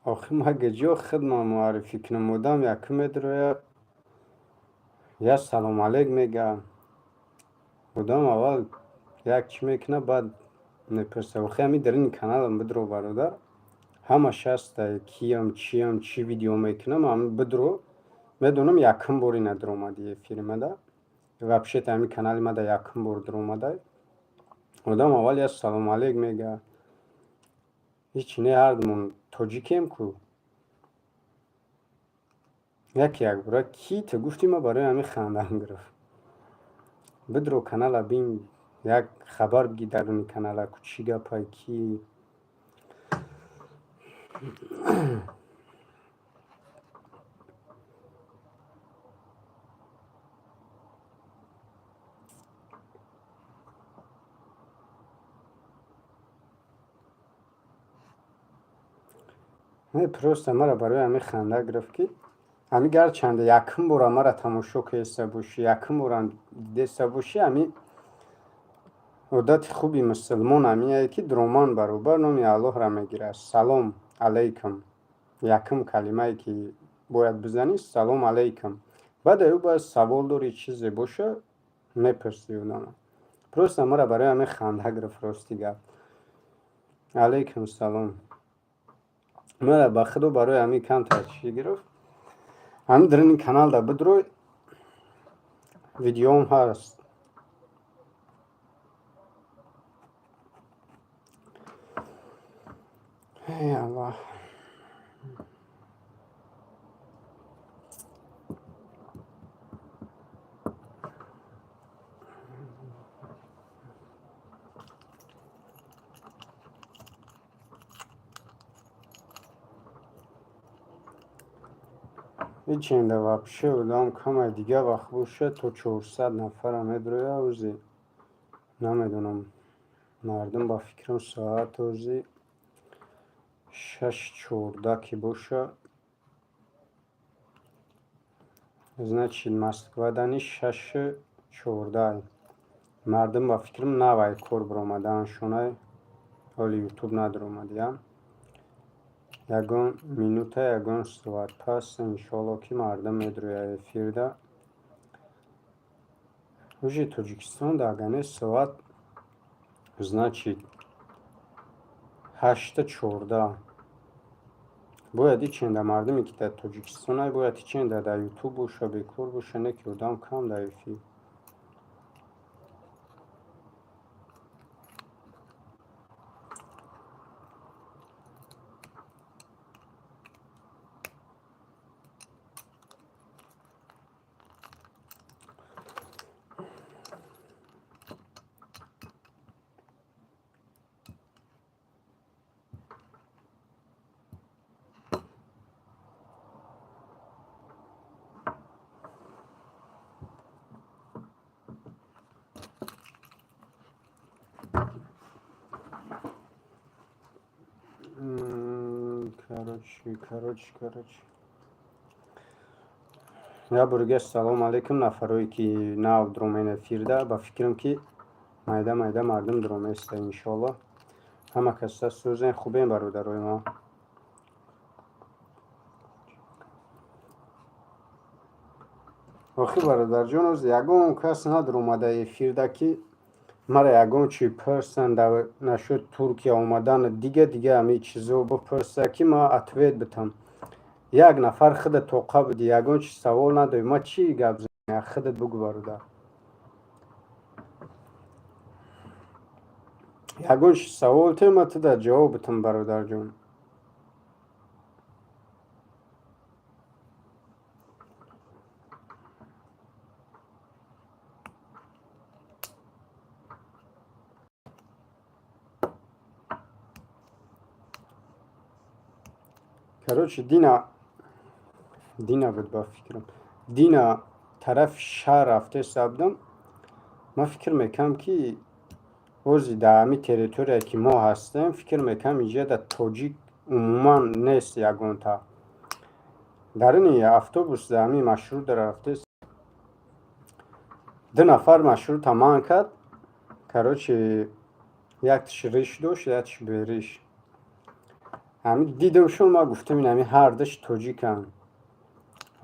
Охи ма ҷо хидма муаррифӣ кунам? Одам якум медрояд, я салом алейк мега. Одам аввал як чӣ мекунад, баъд мепурса. Охи ҳами дарини каналам бидро, бародар, ҳамаш ҳаста: киям, чиям, чӣ видео мекунам, ҳами бидро. Медонам, якум бор ина дуромади эфири мада, вообще-то ҳами канали мада якум бор дуромадай. Одам аввал я салом алейк мега, ҳичи не, ҳардумон тоҷикем ку. Яке якбора ки ту гуфтӣ, ма барои ҳамин хандам гирифт. Бидро, канала бин, як хабар биги даруни канала ку, чӣ гапай, ки. Не, просто мара барои ҳамин ханда гирифт, ки ҳами гарчанде якум бора мара тамошо кеста бошӣ, якум борам дидеста бошӣ, ҳами одати хуби мусулмон ҳамиае, ки дроман баробар номи Аллоҳро мегирад. Салом алайкум, якум калимае, ки бояд бизанӣ, салом алайкум. Баъд аю бояд савол дорӣ, чизе боша, мепурсӣ одама. Просто мара барои ҳамин ханда гирифт, рости гап. Алайкум салом. Мара ба худо барои ҳамин камтар чӣ гирифт. Ҳамин дарини каналда бидрой, видеом ҳаст. Эй, Аллоҳ! Ҳиченда вообще одам камай, дига вақт боша, то 400 нафара медроя. Ози намедонам, мардум ба фикрам соат ози 6:14 ки боша, значит, Москвадани 6:14. Мардум ба фикрам навай кор биромадааншонай, ҳоли Ютуб надиромадиям. Ягон минута, ягон соат пас, иншоалло, ки мардум медрояд эфирда. Уже Тоҷикистон агане соат, значит, 8:14. Бояд иченда мардуме, ки дар Тоҷикистонай, бояд иченда дар Ютуб боша, бекор боша, не ки одам кам дар эфир. Короче, як бор салом алейкум нафарое, ки нав дуромен эфирда. Ба фикрам, ки майда майда мардум дуроместа, иншоалло. Ҳама каса сӯзен, хубем, бародарои ма? Охи, бародарҷон, оз ягон кас надуромада эфирда, ки мара ягон чи пурсанда нашуд, Туркия омадан, дига дига ҳами чизо бипурса, ки ма ответ битам. Як нафар худат тоқа буди, ягон чи савол надорӣ, ма чӣ гап занам? Худат бугӯ, бародар, ягон чи савол те, ма туда ҷавоб битам, бародарҷон. Короче, дина буд, ба фикрам, дина тарафи шаҳр рафтеста будам. Ман фикр мекунам, ки ози дар ҳамин территория, ки мо ҳастем, фикр мекунам, иҷода тоҷик умуман нест ягонта. Даруни автобус, дар ҳамин маршрутда рафтест, ду нафар маршрута манъ кард. Короче, яктиш риш дошт, яктиш бериш. Ҳами дидамшон, ма гуфтам, ин ҳами ҳардаш тоҷиканд.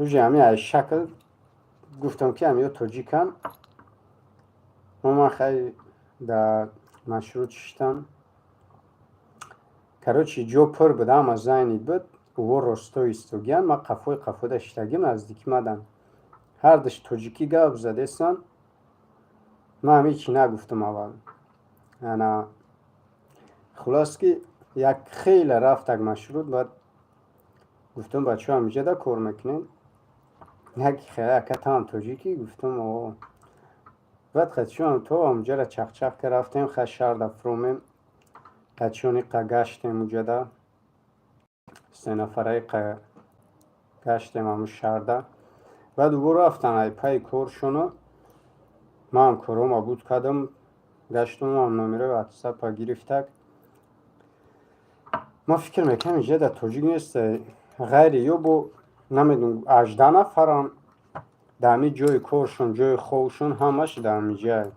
Уже ҳами ай шакл гуфтам, ки ҳамиё тоҷиканд. Ман хай дар маршрут шиштам. Короче, ҷо пур буд, ҳама занят буд, уво росто истогиянд, ман қафои қафода шиштагим, наздикӣ мадам. Ҳардаш тоҷикӣ гап задестанд. Ман ҳам ҳечи нагуфтам аввал. Ана хулос, ки як хеле рафтак маршрут, баъд гуфтам: «Бачаҳо, ҳамиҷода кор мекунед?» Яке хеле: «Ака, таам тоҷикӣ?» Гуфтам: «О». Баъд қатишон то ҳамҷара чақчақ ка рафтем, хай шаҳрда фуромем, қатишон иқа гаштем, уҷада се нафара иқа гаштем ҳамун шаҳрда. Баъд уво рафтан ай пайи коршоно, манам корҳома буд кардам, гаштум, номерои ватсапа гирифтак. Ман фикр мекунам, иҷода тоҷик нест ғайри ё бо намедонам, 18 нафарам дар ҳамин ҷои коршон, ҷои хобшон, ҳамаш дар ҳамиҷае.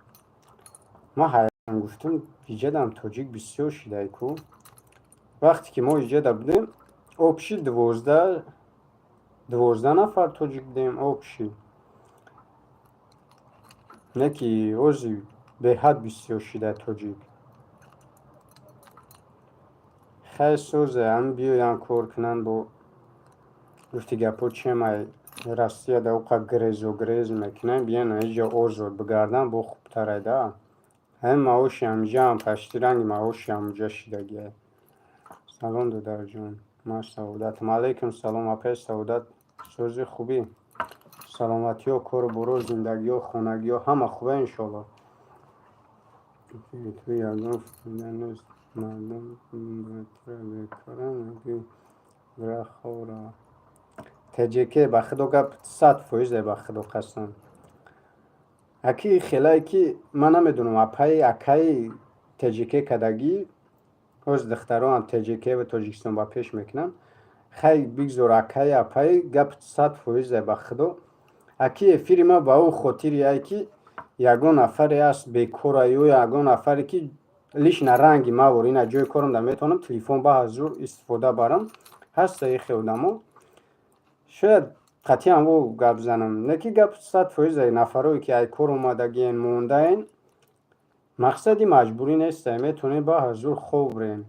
Ман ҳайрон, гуфтам, иҷадам тоҷик бисёр шидай ку. Вақте ки мо иҷода будем, общий 12 нафар тоҷик будем, общий. Не ки ози беҳад бисёр шида тоҷик. Хай, созе, ҳам биёянд, кор кунанд. Бо гуфти гапҳо, чем ай Россияда уқа грезу грез мекунанд, биён иҷо озод бигарданд, бо хубтарай да. Ҳамин маоши ҳамиҷаам почти ранги маоши ҳамуҷа шидагиай. Салом, додарҷон, ман Саодатам. Алайкум салом, апаи Саодат, сози, хубӣ, саломатиҳо, кору боро, зиндагиҳо, хонагиҳо ҳама хуба, иншоалло. Ту ягон фоида нест, мардум бекоранд, бира хоб рава. ТҶК, ба худо, гап 100%, ба худо қасам. Аки хелае ки ман намедонам, апаи, акаи ТҶК кадагӣ, ҳоз духтароам ТҶК ва Тоҷикистон ба пеш мекунанд. Хай, бигзор акаи, апаи, гап 100%, ба худо. Аки эфири ман ба ӯ хотири ай, ки ягон нафаре аст бекора ё ягон нафаре ки лично ранги мавор, ина ҷои корам да метавонам телефон ба ҳазур истифода барам. Ҳаста ихе одамо, шояд қатъиян во гап занам. Не ки гап 100%, нафарое ки ай кор омадагиен, мондаен, мақсади маҷбурӣ нестай, метавонед ба ҳазур хоб бирен.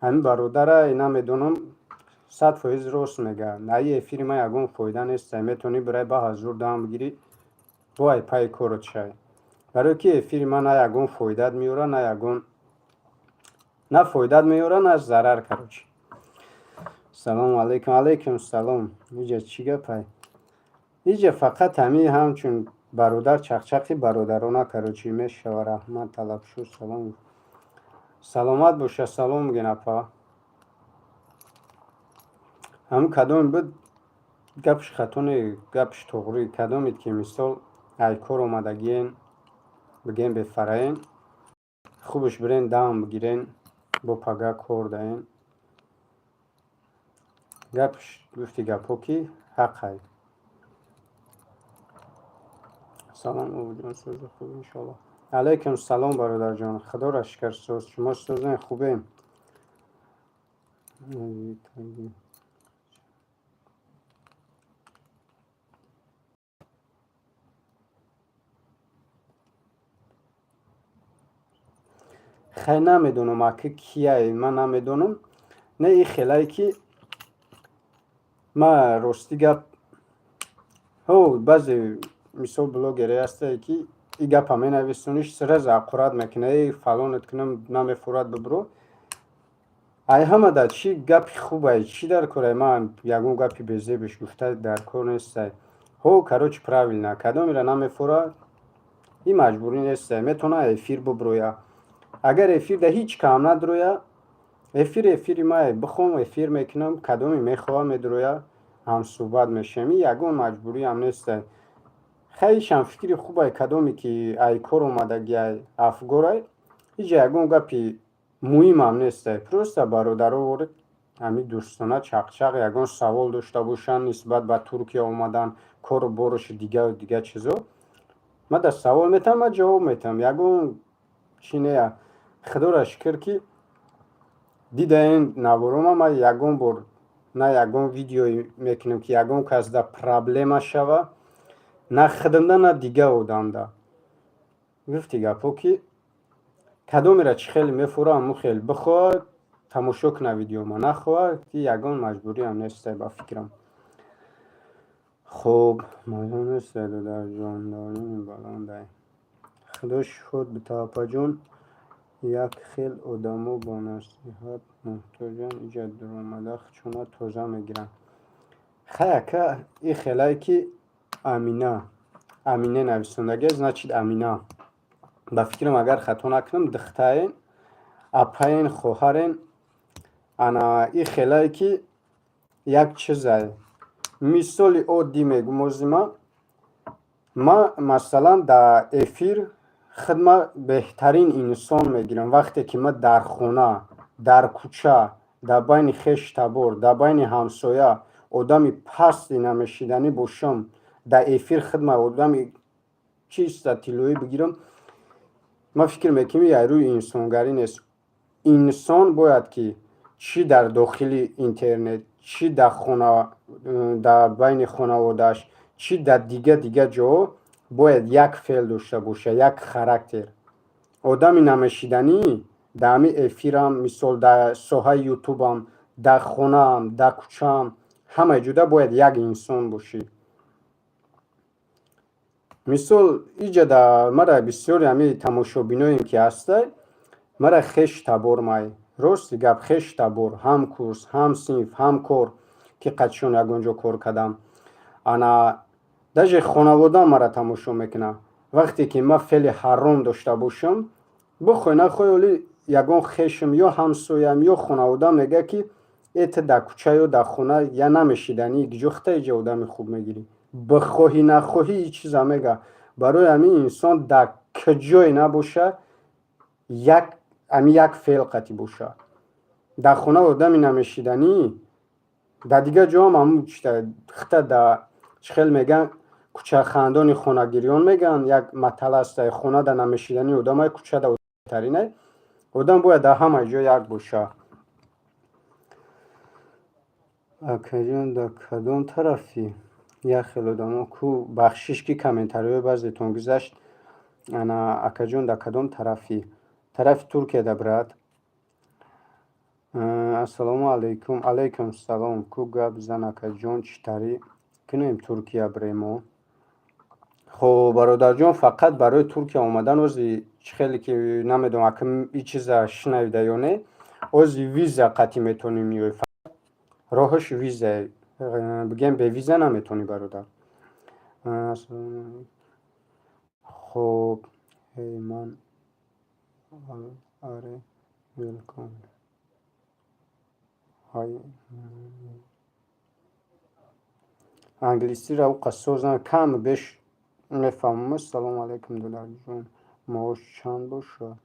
Ҳамин бародарай намедонам, 100% рост мега. Наи эфири ман ягон фоида нестай, метавонӣ бирай, ба ҳазур дам бигирӣ, бо ай пайи корот шавӣ. Барое ки эфири ман на ягон фоидат меёрад, на ягон на фоидат меёрад, на зарар, короче. Салому алайкум. Алайкум салом. Иҷа чӣ гапай? Иҷа фақат ҳамин ҳамчун бародар, чақчақи бародарона, короче, мешава. Раҳмат, талабшу салом. Саломат боша, салом ген, апа. Ҳамун кадоме буд, гапш хато не, гапш туғрӣ. Кадомед ки мисол ай кор омадагиен, бигем, бефараен, хубаш бирен, дам бигирен, бо пага кор даен. Гапш, гуфти гапҳо, ки ҳақай. Салом, обуҷон, сози, хуб, иншоалло. Алайкум салом, бародарҷон, худоро шукр, соз, шумо созен, хубем. Хай, намедонам, аки кияй, ман намедонам. Не, и хелае ки ма рости гап, ҳо, баъзе мисол блогере ҳастае, ки и гапа менависониш, сразу аққурат мекуна: «Эй, фалонат кунам, намефурад, бибро». Ай ҳамада чӣ гапи хубай, чӣ дар корай? Ман ягон гапи безебиш гуфта дар кор нестай. Ҳо, короче, правильно, кадомеро намефура, и маҷбурӣ нестай, метавона эфир буброя. Агар эфирда ҳеҷ кам надроя, эфир эфири мае, бихом эфир мекунам, кадоме мехоҳа медроя, ҳамсӯҳбат мешавем, и ягон маҷбуриам нестай. Хайшам фикри хубай, кадоме ки ай кор омадагиай, афгорай, ҳеҷ ягон гапи муҳимам нестай, просто бародаро ворид, ҳамин дӯстона чақчақ, ягон савол дошта бошанд нисбат ба Туркия омадан, кору боруши, дигаву дига чизо, ман да савол метавам, ман ҷавоб метавам, ягон чи нея. Худоро шукр, ки Дидаен наворома, ман ягон бор на ягон видеое мекунам, ки ягон кас да проблема шава, на худамда, на дигар одамда. Гуфти гапҳо, ки кадомеро чӣ хеле мефура, ҳамун хел бихоҳад, тамошо куна видеома, нахоҳад, ки ягон маҷбуриам нестай, ба фикрам. Хуб, маълум нестай, додарҷон, баландай. Худо шифот бита, апаҷон. Як хел одамо ба насиҳат муҳтоҷанд, иҷа дуромада хучона тоза мегиранд. Хай, ака, и хелае ки Амина, Амине нависондагия, значит, Амина. Ба фикрам, агар хато накунам, духтаен, апаен, хоҳарен. Ана и хелае ки як чизае. Мисоли оддӣ мегӯм озима. Ман, масалан, дар эфир худма беҳтарин инсон мегирам. Вақте ки ман дар хона, дар кӯча, дар байни хештабор, дар байни ҳамсоя одами пасти намешиданӣ бошам, дар эфир худма одами чиста тиллоӣ бигирам, ман фикр мекунам, ин рӯи инсонгарӣ нест. Инсон бояд ки чӣ дар дохили интернет, чӣ дар хона, дар байни хонаводааш, чӣ дар дигар ҷоҳо бояд як феъл дошта бошад, як характер. Одами намешиданӣ дар ҳамин эфирам, мисол, дар соҳаи ютубам, дар хонаам, дар кӯчаам, ҳамаи ҷуда бояд як инсон бошӣ. Мисол, иҷа да мара бисёри ҳамин тамошобиноем, ки ҳастай, мара хеш табормай. Рости гап, хеш табор, ҳам курс, ҳам синф, ҳам кор, ки қачон ягон ҷо кор кардам. Ана даже хонаводаам мара тамошо мекунад. Вақте ки ман феъли ҳаром дошта бошам, бихоҳӣ нахоҳӣ, оли ягон хешам ё ҳамсоям ё хонаводаам мегӯяд, ки э, ту дар кӯча ё дар хона я намешиданӣ, киҷо хита иҷа одами хуб мегирӣ. Бихоҳӣ нахоҳӣ, ин чиза мега. Барои ҳамин инсон дар куҷое набоша, як ҳамин як феъл қатӣ боша. Дар хона одами намешиданӣ, дар дигар ҷоам ҳамун хита да чӣ хел мегӯянд, кӯчахандони хонагирён мегӯянд, як матал аст, хона да намешиданӣ одамай, кӯча да беҳтаринай. Одам бояд дар ҳамаи ҷо як боша. Акаҷон, дар кадом тарафӣ? Як хел одамо ку, бахшиш, ки комментариҳои баъзетон гузашт. Ана, акаҷон, дар кадом тарафӣ? Тарафи Туркия да, брат. Ассалому алайкум. Алайкум салом. Ку гап зан, акаҷон, чӣ тарӣ кунем, Туркия биремо? Хоб, бародарҷон, фақат барои Туркия омадан ози чӣ хеле ки намедонам, ака, ин чиза шунавида ё не, ози виза қатъӣ метавонӣ миёй. Роҳаш виза. Бигем, бевиза наметавонӣ, бародар. Хоб, эй ман аре, welcome. Ҳай, англисиро уқа созам, каму беш мефаҳмам. Салому алайкум, додарҷон. Маош чанд бошад?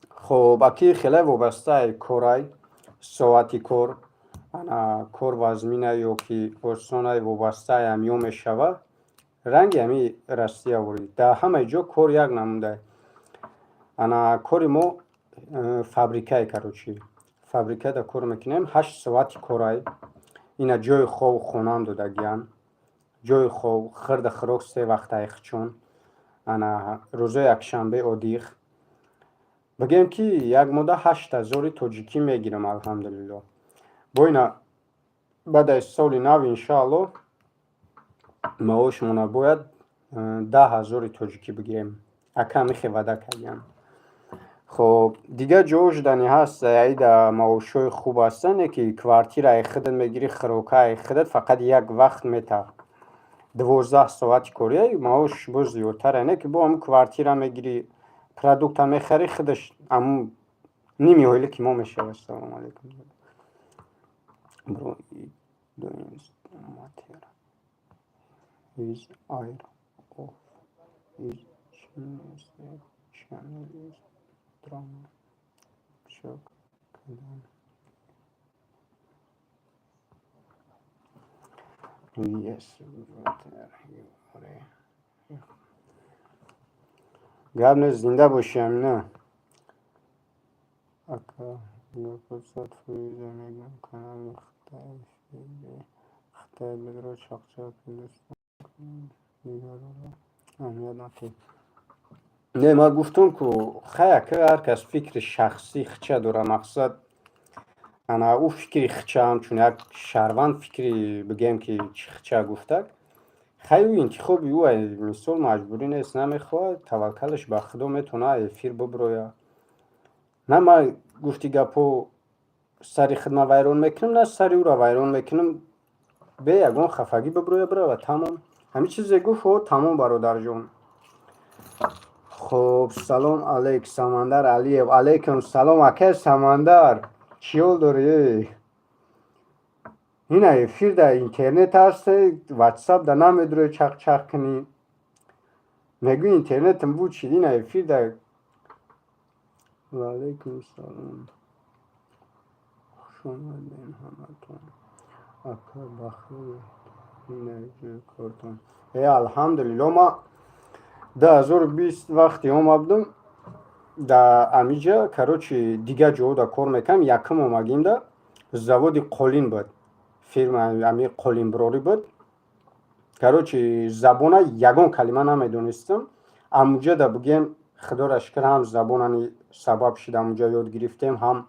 Хоб, аки, хеле вобастаи корай, соати кор, ана кор вазмина ё ки осонай, вобастаи ҳамё мешавад. Ранги ҳами Россия ворид. Дар ҳамаи ҷо кор як намудай. Ана кори мо фабрикае, короче. Фабрикада кор мекунем, 8 соати корай. Ина ҷои хоб, хонаам додагиян. Ҷои хоб, хирду хӯрок се вақта ихчон. Ана рӯзои якшанбе отдых. Бигем, ки як моҳда 8000-и тоҷикӣ мегирам, алҳамдулиллоҳ. Бо ина баъд аз соли нав, иншоаллоҳ, маошмона бояд 10 000-и тоҷикӣ бигирем. Ака, михе ваъда кардиям. Хоб, дигар ҷоҳо шудани ҳаст, аида маошҳои хуб ҳастанд, ки квартираи худат мегирӣ, хӯрокаи худат, фақат як вақт мета. 12 соати кория, маош боз зиёдтаре, не ки бо ҳамун квартира мегирӣ, продукта мехарӣ, худаш ҳамун ними оила ки мо мешавад. Салому алайкум. Bro, it doesn't matter. Is air off? Is channel is drama. Shock. Yes, brother. Гап нест, зинда бошӣ, Амина. Ака. Гапо 100% мегӯям, канали хитай бедро чақчақ дигарро аҳамият надиҳед. Не, ман гуфтам, ку хай, ака, ҳар кас фикри шахсии хича дорад. Мақсад, ана ӯ фикри хича, ҳамчун як шаҳрванд фикри, бигӯем, ки чӣ хича гуфтак. Хай, ӯ интихоби ӯ, мисол, маҷбурӣ нест, намехоҳад, таваккалаш ба Худо, метавонад эфир бибирояд. На ман, гуфти гапҳо, сари худма вайрон мекунам, на сари ӯро вайрон мекунам. Бе ягон хафагӣ бибирояд, бирава, тамом. Ҳамин чизе гуфт, о, тамом, бародарҷон. Хуб, салом алейк, Самандар Алиев. Алейкум салом, акай Самандар, чӣ ҳол дорӣ? Ина эфир дар интернет ҳаст, ватсап да намедурӣ чақ-чақ кунӣ. Мегӯи, интернетам буд шид, ина эфир да. Ваалайкум салом. Хуш омадем ҳаматон. Ака, бахайр, ина ҷои кортон? Э, алҳамдулилло, ма 2020 вақте омадам да амиҷа, короче, дигар ҷоҳо кор мекардам. Якум омагим да заводи қолин буд, фирма ами қолинбирорӣ буд. Короче, забона ягон калима намедонистам. Амуҷа да, бигӯем, Худоро шукр, ҳам забонани сабаб шид, амуҷа ёд гирифтем, ҳам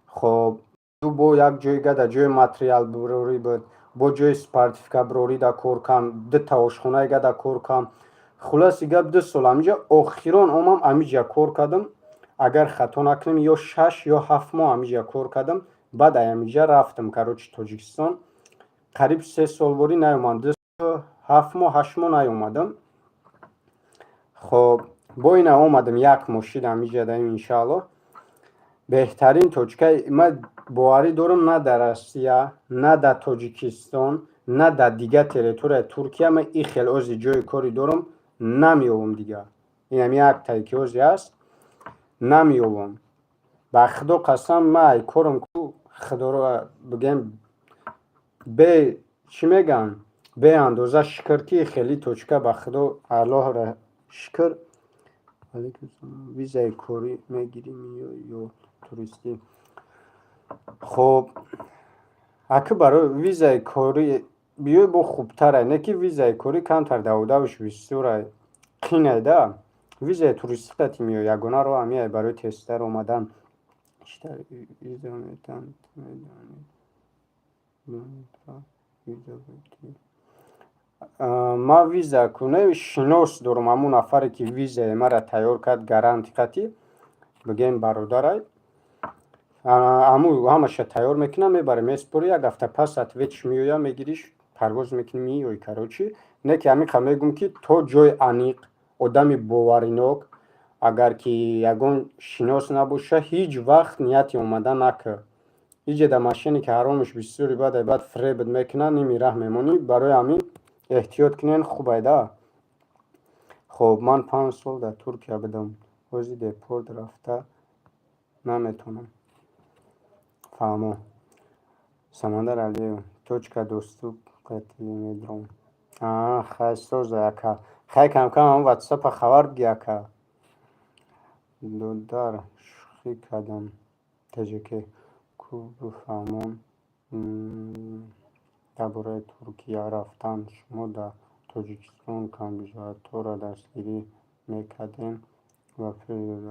хоб бо як ҷойга да ҷои материалбирорӣ буд, бо ҷои спортивкабирорӣ да кор кардам, дута ошхонаега да кор кардам. Хулоси гап, 2 сол амиҷа, охирон омам, амиҷа кор кардам. Агар хато накунем, ё 6 ё 7 моҳ амиҷа кор кардам, баъд амиҷа рафтам, короче, Тоҷикистон. Қариб 3 сол ворӣ наёмадам, 7 моҳ, 8 моҳ наёмадам. Хоб, бо ина омадам, як моҳ шид амиҷа даем. Иншааллоҳ, беҳтарин точка. Ман боварӣ дорам, на дар Россия, на дар Тоҷикистон, на дар дигар территорияи Туркия ман ин хел ози ҷои корӣ дорам намеёбам дигар. Инам як тайки ози аст, намеёбам. Ба Худо қасам, ман ай корам ку, Худоро бигӯем, бе чӣ мегӯянд, беандоза шукр, ки хеле точка, ба Худо, Аллоҳро шукр. Визаи корӣ мегирем ё туристӣ? Хоб, ака, барои визаи корӣ биёй, бо хубтарай, не ки визаи корӣ камтар давудавш бисёрай, қинай да. Визаи туристӣ қати меояд, ягона роҳ ҳамиай барои тезтар омадан. Виза метавонед виза. Ман виза куне шинос дорам, ҳамун нафаре, ки визаи маро тайёр кард, гаранти қатӣ, бигӯем, бародарай. Ҳамун ҳамаша тайёр мекунам, мебарем, месупорӣ, як ҳафта пас ответш меояд, мегириш, парвоз мекунӣ, меоӣ. Короче, не ки ҳамин қа мегӯм, ки то ҷои аниқ, одами боваринок, агар ки ягон шинос набоша, ҳеҷ вақт нияти омадан накар. Иҷеда машине ки ҳаромаш бисёри, баъд баъд фиребат мекунад, ними раҳ мемонӣ. Барои ҳамин эҳтиёт кунен, хубай да. Хоб, ман 5 сол дар Туркия будам, ҳозир депорт рафта наметавонам. Фаҳмо, Самандар Алиев, точка доступ қати медром. Хай, соза, ака, хай, камкам ҳамн ватсапа хабар биги, ака. Додар, шӯхӣ кардам, таҷике ку бифаҳмон. Дар бораи Туркия рафтан шумо дар Тоҷикистон камбизоатҳоро дастгирӣ мекардем ва фиреб.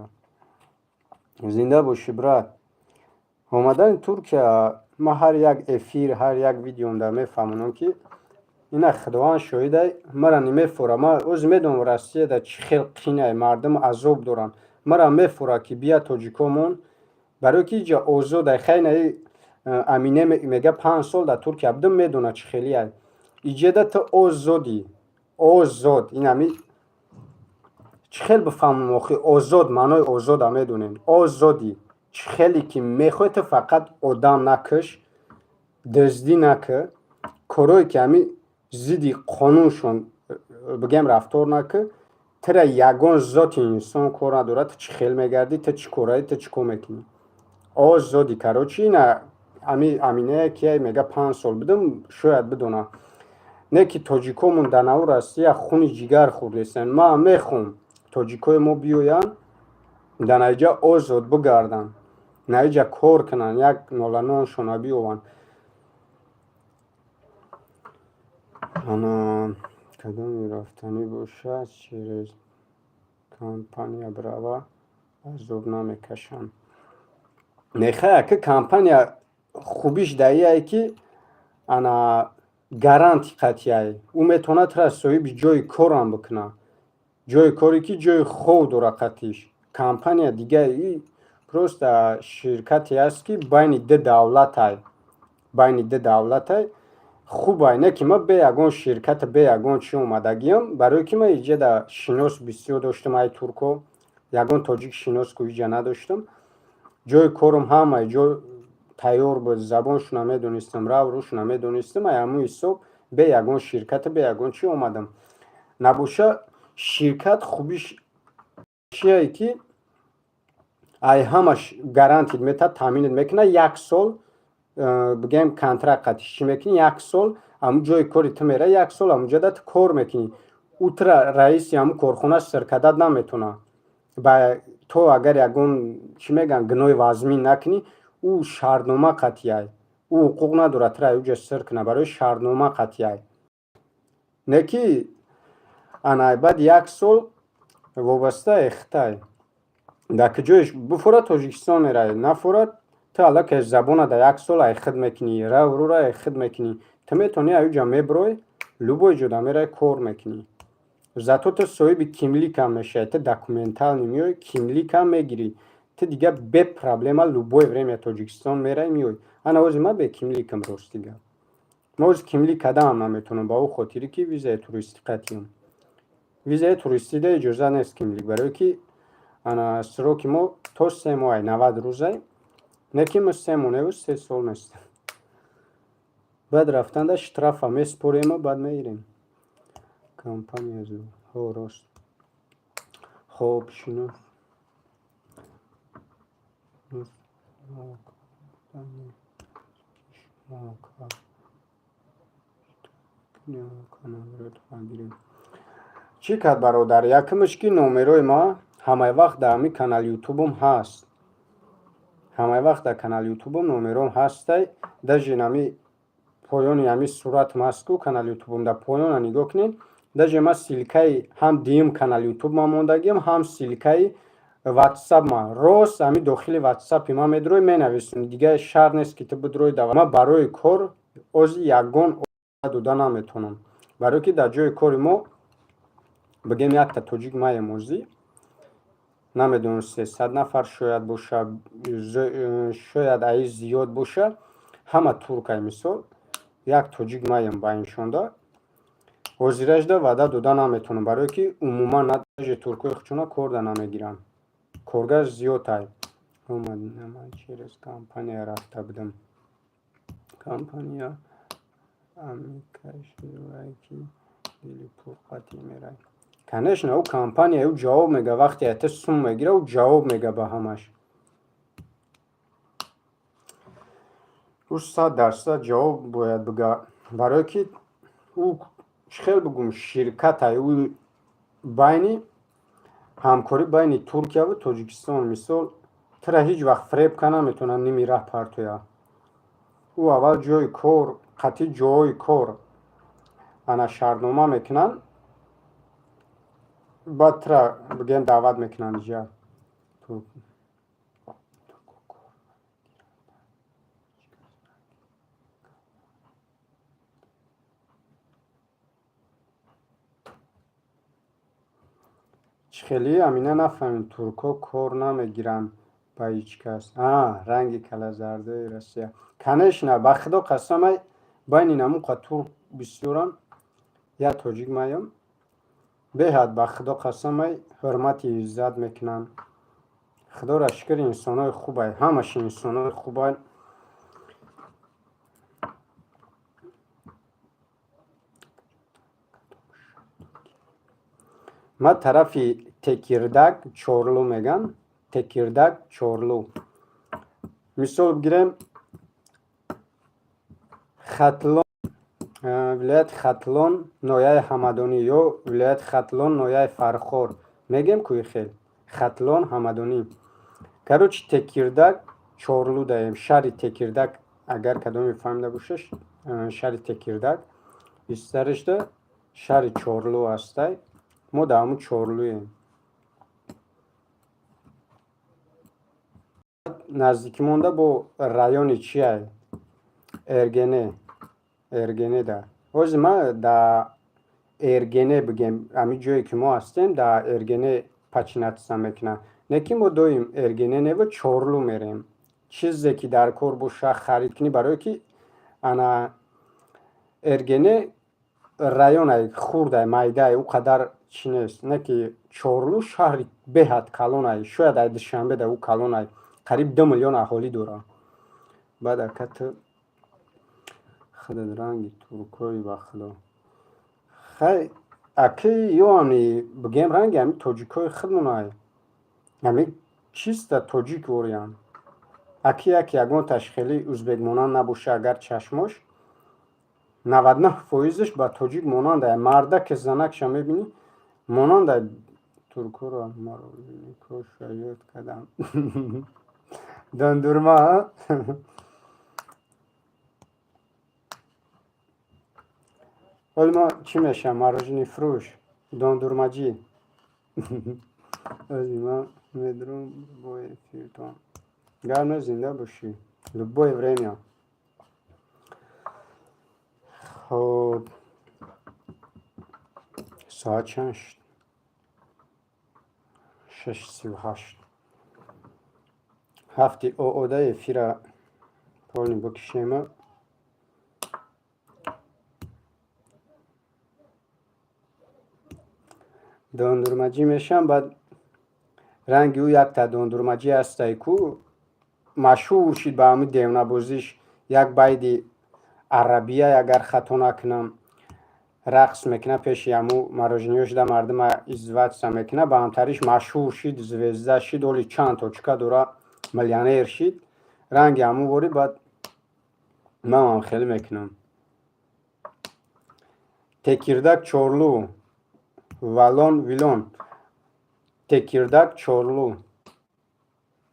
Зинда бошӣ, брат. Омадани Туркия, ман ҳар як эфир, ҳар як видеомда мефаҳмонам, ки ина Худованд шоҳидай, мара немефора. Ман оз медонам, Россияда чӣ хел қинай, мардум азоб доранд. Мара мефора, ки бия тоҷикомон, барое ки иҷа озодай. Хай, наи Амине мега, 5 сол дар Туркия будам, медона чӣ хелиай. Иҷеда ту озодӣ, озод. Инами чӣ хел бифаҳмам охи? Озод, маънои озода медонем. Озодӣ, чӣ хеле ки мехоҳӣ ту, фақат одам накаш, дуздӣ накӣ, корое ки ҳами зидди қонуншон, бигӯем, рафтор накӣ, тура ягон зоти инсон кор надорад. Ту чӣ хел мегардӣ, ту чӣ кораӣ, ту чӣ кор мекунӣ, озодӣ. Короче, ина ами Аминае ки мега, 5 сол будам, шояд бидона. Не ки тоҷикомон дар наву Россия хуни ҷигар хӯрдестанд. Ман мехоҳам, тоҷикои мо биёянд, дар наиҷа озод бигарданд. Наиҷа кор кунанд, як ноланоншона биёванд. Ана кадоми рафтанӣ бошад, через компания брава, азоб намекашанд. Нехая ки компания хубиш даияе, ки ана гаранти қатъияй, ӯ метавонад тура соҳиби ҷои корам бикунад, ҷои коре, ки ҷои хов дора қатиш. Компания дига просто ширкате аст, ки байни ду давлатай, байни ду давлатай. Хубай, не ки ма бе ягон ширката, бе ягон чӣ омадагиам, барое ки ма иҷада шинос бисёр доштам. Ай турко ягон тоҷик шинос ку иҷа надоштам. Ҷои корум ҳамаи ҷо тайёр буд, забоншона медонистам, рав рӯшона медонистам. Ай ҳамун ҳисоб бе ягон ширката, бе ягон чӣ омадам. Набоша, ширкат хубиш чие, ки ай ҳамаш гарантид метад, таъминат мекунад. Як сол, бигӯем, контракт қатиш чӣ мекунӣ, як сол ҳамун ҷои кори ту мера, як сол ҳамунҷода ту кор мекунӣ. Ӯ тура раиси ҳамун корхона сиркадат наметавонад ба то агар ягон, чӣ мегӯянд, гуноҳи вазмин накунӣ. Ӯ шартнома қатъияй, ӯ ҳуқуқ надорад тура ӯҷа сир кунад, барои шартнома қатъияй. Не ки ана баъди як сол вобаста эхтай дар куҷоеш буфорад, Тоҷикистон меравӣ, нафорад, ту аллакай забона дар як сол айхид мекунӣ, рав рура айхид мекунӣ. Ту метавонӣ аюҷа мебирой, любой ҷода меравӣ, кор мекунӣ. Зато ту соҳиби kimlik ам мешавӣ, ту документальный меоӣ, kimlik ам мегирӣ, ту дига бе проблема любое время Тоҷикистон меравӣ, меоӣ. Ана ози ман бе kimlik ам, рости гап, ма ози kimlik кадаам наметавонам, ба ӯ хотире ки визаи туристӣ қатъиям. Визаи туристида иҷоза нест kimlik, барое ки ана сроки мо то 3 моҳай, 90 рӯзай. Не ки мо 3 моҳ неву 3 сол нестем. Баъд рафтанда штрафа месупорему баъд мегирем. Компания ҳо, рост. Хоб, шинос. Чӣ кард, бародар? Якумаш, ки номерои ма ҳамаи вақт дар ҳамин канали Ютубам ҳаст, ҳамаи вақт дар канали Ютубам номером ҳастай. Даже нами поёни ҳамин суратам ҳаст ку, канали Ютубам дар поёна нигоҳ кунед. Даже ма ссылка и ҳам дуюм канали Ютуб ма мондагиам, ҳам ссылка и Ватсап ма. Рост ҳамин дохили Ватсапи ма медурой, менависонӣ, дига шарт нест, ки ту бидурой. Ма барои кор ози ягон дода наметавонам, барое ки дар ҷои кори мо, бигем, якта тоҷик маем. Озӣ намедонам, 300 нафар шояд боша, шояд аи зиёд боша, ҳама туркай. Мисол, як тоҷик маем байншонда. Ҳозиражда ваъда дода наметавонам, барое ки умуман даже туркои хучуна корда намегиранд, коргар зиёд. Ай через компания рафта будам, компания амикашки дили пурқатӣ мерай. Конечно, ӯ компания, ӯ ҷавоб мега. Вақте ата сум мегира, ӯ ҷавоб мега ба ҳамаш. Ӯ 100% ҷавоб бояд бига, барое ки ӯ, чӣ хел бигӯм, ширкатай, ӯ байни ҳамкорӣ байни Туркияву Тоҷикистон. Мисол, тура ҳеҷ вақт фиреб ка наметавонад, ними раҳ партоя. Ӯ аввал ҷои кор қатъи ҷоҳои кор ана шартнома мекунанд, баъд тура, бигӯем, даъват мекунанд иҷа. Чӣ хеле, Амина, нафаҳмем, туркҳо кор намегиранд ба ҳеҷ кас? А ранги калазардаи Россия, конечно. Ба худо қасамай, байни намуқа турк бисёрам, як тоҷик маям. Беҳад, ба худо қасамай, ҳурмати иззат мекунанд. Худоро шукр, инсонои хубай, ҳамаш инсонои хубай. Ма тарафи Текирдаг, Чорлу меган, Текирдаг, Чорлу. Мисол бигирем, Хатлон, вилояти Хатлон, ноҳияи Ҳамадонӣ, ё вилояти Хатлон, ноҳияи Фархор мегем кӯи хел, Хатлон, Ҳамадонӣ, короче, Текирдаг. Чорлу даем, шаҳри Текирдак. Агар кадоме фаҳмида боша, шаҳри Текирдак истаришда шаҳри Чорлу ҳастай. Мо дар ҳамун Чорлуем. Наздикӣ монда бо райони чиай? Эргене. Эргенеда. Ҳозир ма да Эргене бигем, ҳамин ҷое ки мо ҳастем, дар Эргене подчиняться мекунад. Не ки мо доим Эргене нева, Чорлу мерем. Чизе ки дар кор боша, харид кунӣ, барое ки ана Эргене районай хурдай, майдай, ӯ қадар чӣ нест. Не ки Чорлу шаҳри беҳад калонай, шояд ай Душанбе да ӯ калонай, қариб 2 миллион аҳолӣ дорад. Баъд ака, ту худат ранги туркои, ба худо. Хай, аки ё ами бигем, ранги ами тоҷикои худмонай, ами чиста тоҷик вориян. Аки як ягонташ хеле узбекмонанд набоша, агар чашмош, 99 фоизаш ба тоҷик монандай. Мардаке, занакша мебинӣ, монандай туркоро. Мороженикоша ёд кардам, дондурма. Ҳоли мо чӣ мешавам? Мороженое фурӯш, дондурмаҷӣ. Ози ман медурам бо эфиртон. Гап не, зинда бошӣ, любое время. Хоб, соат чанд шуд? 6:38. Ҳафти оода эфира полный бикушема. Дондурмаҷӣ мешавам. Баъд ранги ӯ якта дондурмаҷӣ ҳастай ку, машҳур шид ба ҳамин девнабозиш. Як байди арабия, агар хато накунам, рақс мекунад пеши ҳаму мороженое шуда, мардума издеваться мекунад. Ба ҳамтариш машҳур шид, звезда шид, оли чанд точка дора, миллионер шид. Ранги ҳамун ворӣ. Баъд манам хеле мекунам. Текирдак, Чорлу, валон вилон, Текирдак, Чорлу.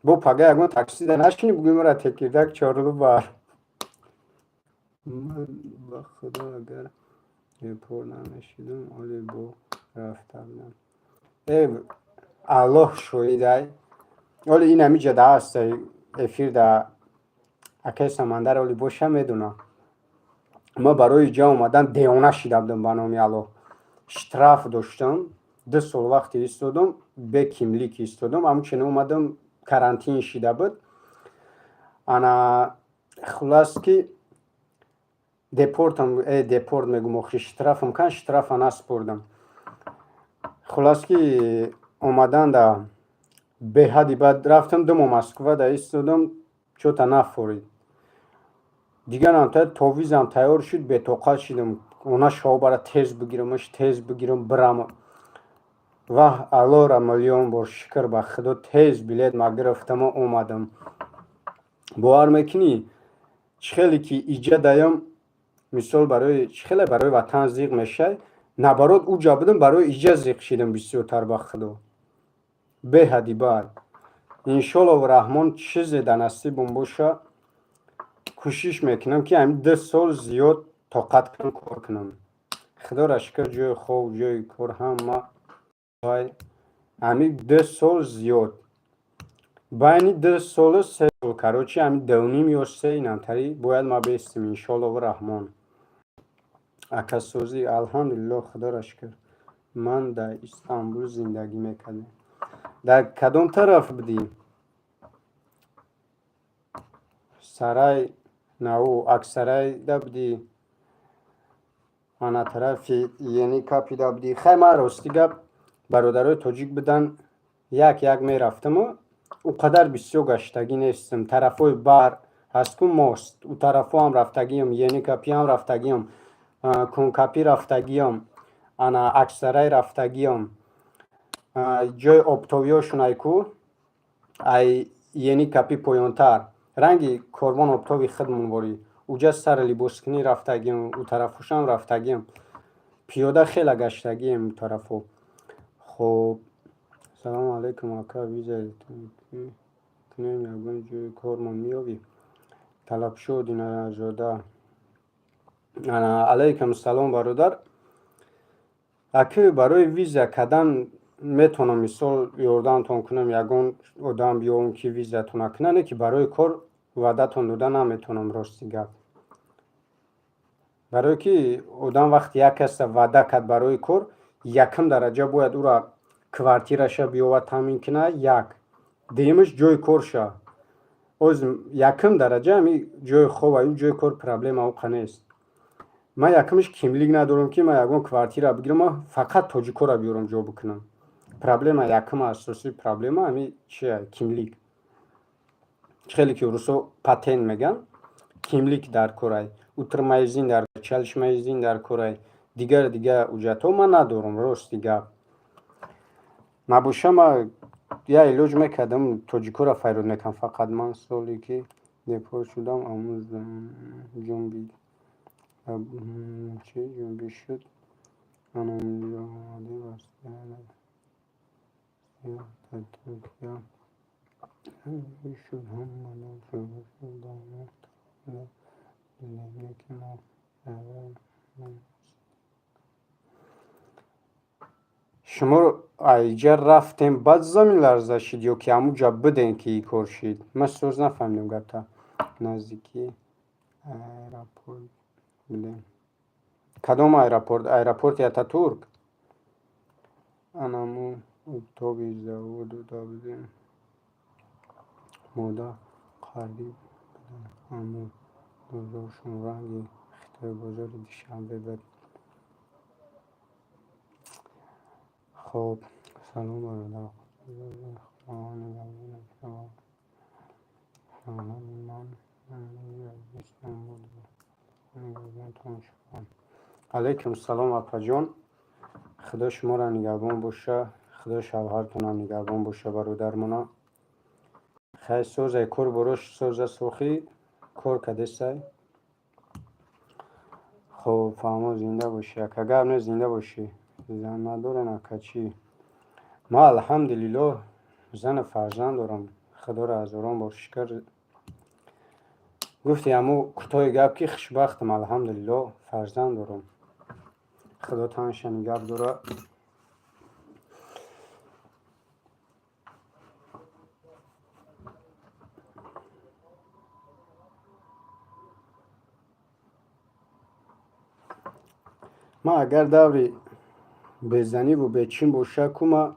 Бо пага ягон таксида нашини, бугӯи мара Текирдак, Чорлу бар. Ман ба худо, агар депорт намешидам, оли бо рафта будам. Э, Аллоҳ шоҳидай, оли ин ҳамиҷа да ҳастай эфир да акаи Самандар, оли боша, медонам. Ма барои ҷа омадан девона шида будам, ба номи Аллоҳ. Штраф доштам, 2 сол вақте истодам, бе кимлик истодам. Ҳамчунин омадам, карантин шида буд. Ана, хулас ки депортам, депорт мегум, охи, штрафам кан, штрафа наспурдам. Хулас ки омадан да беҳади баъд рафтам, 2 моҳ Москва да истодам, чота нафорид. Дигарам то визам тайёр шуд, бетоқат шидам, она шобара тез бигирамаш, тез бигирам, бирам. Ваҳ, Аллоҳра миллион бор шукр, ба худо, тез билет ма гирифтаму омадам. Бовар мекунӣ, чӣ хеле ки иҷа даём, мисол, барои чӣ хеле барои ватан зиқ мешай, наоборот, уҷа будам, барои иҷа зиқ шидам бисёртар, ба худо, беҳади бад. Иншоллоҳу раҳмон, чизе дар насибам боша, кӯшиш мекунам, ки ҳамин 2 сол зиёд тоқат кунам, кор кунам. Худоро шукр, ҷои хоб, ҷои кор, ҳама вай. Ҳамин 2 сол зиёд, байни 2 солу 3 сол, короче, ҳамин дуним ё се инамтари бояд ма бестим, иншоллоҳу раҳмон. Акасозӣ, алҳамдулиллоҳ, худоро шукр. Ман дар Истанбул зиндагӣ мекардем. Дар кадом тараф будӣ? Сарай наву Аксарайда будӣ, ана тарафи Ени Капида будӣ? Хай, ман рости гап, бародарои тоҷик будан, як як мерафтаму ӯ қадар бисёр гаштагӣ нестам. Тарафҳои баҳр ҳаст ку, мост, ӯ тарафҳоам рафтагиам, Ени Капиам рафтагиам, Кункапӣ рафтагиам, ана Аксарай рафтагиам, ҷои оптовиёшон ку, ай Ени Капӣ поёнтар, ранги Корвон Оптови худмонворӣ, уҷа сари либоскунӣ рафтагиам, ӯ тарафҳошам рафтагиам. Пиёда хеле гаштагием ӯ тарафҳо. Хоб, салому алайкум, ака, визаи Кунем, ягон ҷои кормон меёбӣ? Талабшо Диназода. Алайкум салом, бародар. Аки, барои виза кардан метавонам, мисол, ёрдамтон кунам, ягон одам биёвам, ки визатона кунад, не ки барои кор ваъдатон дода наметавонам, рости гап. Барое ки одам вақте як каса ваъда кард барои кор, якум дараҷа бояд ӯра квартираша биёвад, таъмин кунад, як. Дуюмаш ҷои корша. Оз якум дараҷа ҳами ҷои хоб, аю ҷои кор проблема уқа нест. Ман якумаш кимлик надорам, ки ман ягон квартира бигирам, ман фақат тоҷикора биёрам, ҷо бикунам. Проблема якум, асосии проблема ҳами чия? Кимлик. Чӣ хеле ки русо патент меган, кимлик дар корай, oturma izin дар, çalışma izin дар корай, дигар дигар ҳуҷҷатҳо ман надорам, рости гап. Набоша, ман я илоҷ мекардам, тоҷикора файрод мекардам фақат. Ман соле ки депорт шудам, аму ҷунбид, чи ҷунбиш шуд, анонҷо омадем, дар Туркия шуд, ҳама дидем, ки мо. Шумо айҷа рафтем, баъд замин ларза шид ё ки ҳамуҷа будем, ки ин кор шид? Ман соз нафаҳмидам гапта. Наздики аэропорт будем. Кадом аэропорт? Аэропорти Ататурк? Анаму оптовый заводуда будем. Мода қариб буданд, аммо бозоршон ранги хитои бозори Душанбе буд. Хоб, салом, бародар. Худо нигаҳбонат шавад. Шавҳари ман аз Истанбул буд. Нигаҳбонтон шавад. Алайкум салом, апаҷон. Худо шуморо нигаҳбон боша, худо шавҳартонам нигаҳбон боша, бародармона. Хай, созай, кор борош соза, сохӣ кор кардесай. Хоб, фаҳмо, зинда бошӣ, ака, гап не, зинда бошӣ. Зан надорен, ака, чӣ? Ман, алҳамдулиллоҳ, зану фарзанд дорам, худоро ҳазорон бор шукр. Гуфти ҳамо кӯтоҳи гап, ки хушбахтам, алҳамдулиллоҳ, фарзанд дорам. Худо танша нигаҳ дора. Ман агар даври безаниву бечин боша ку, ма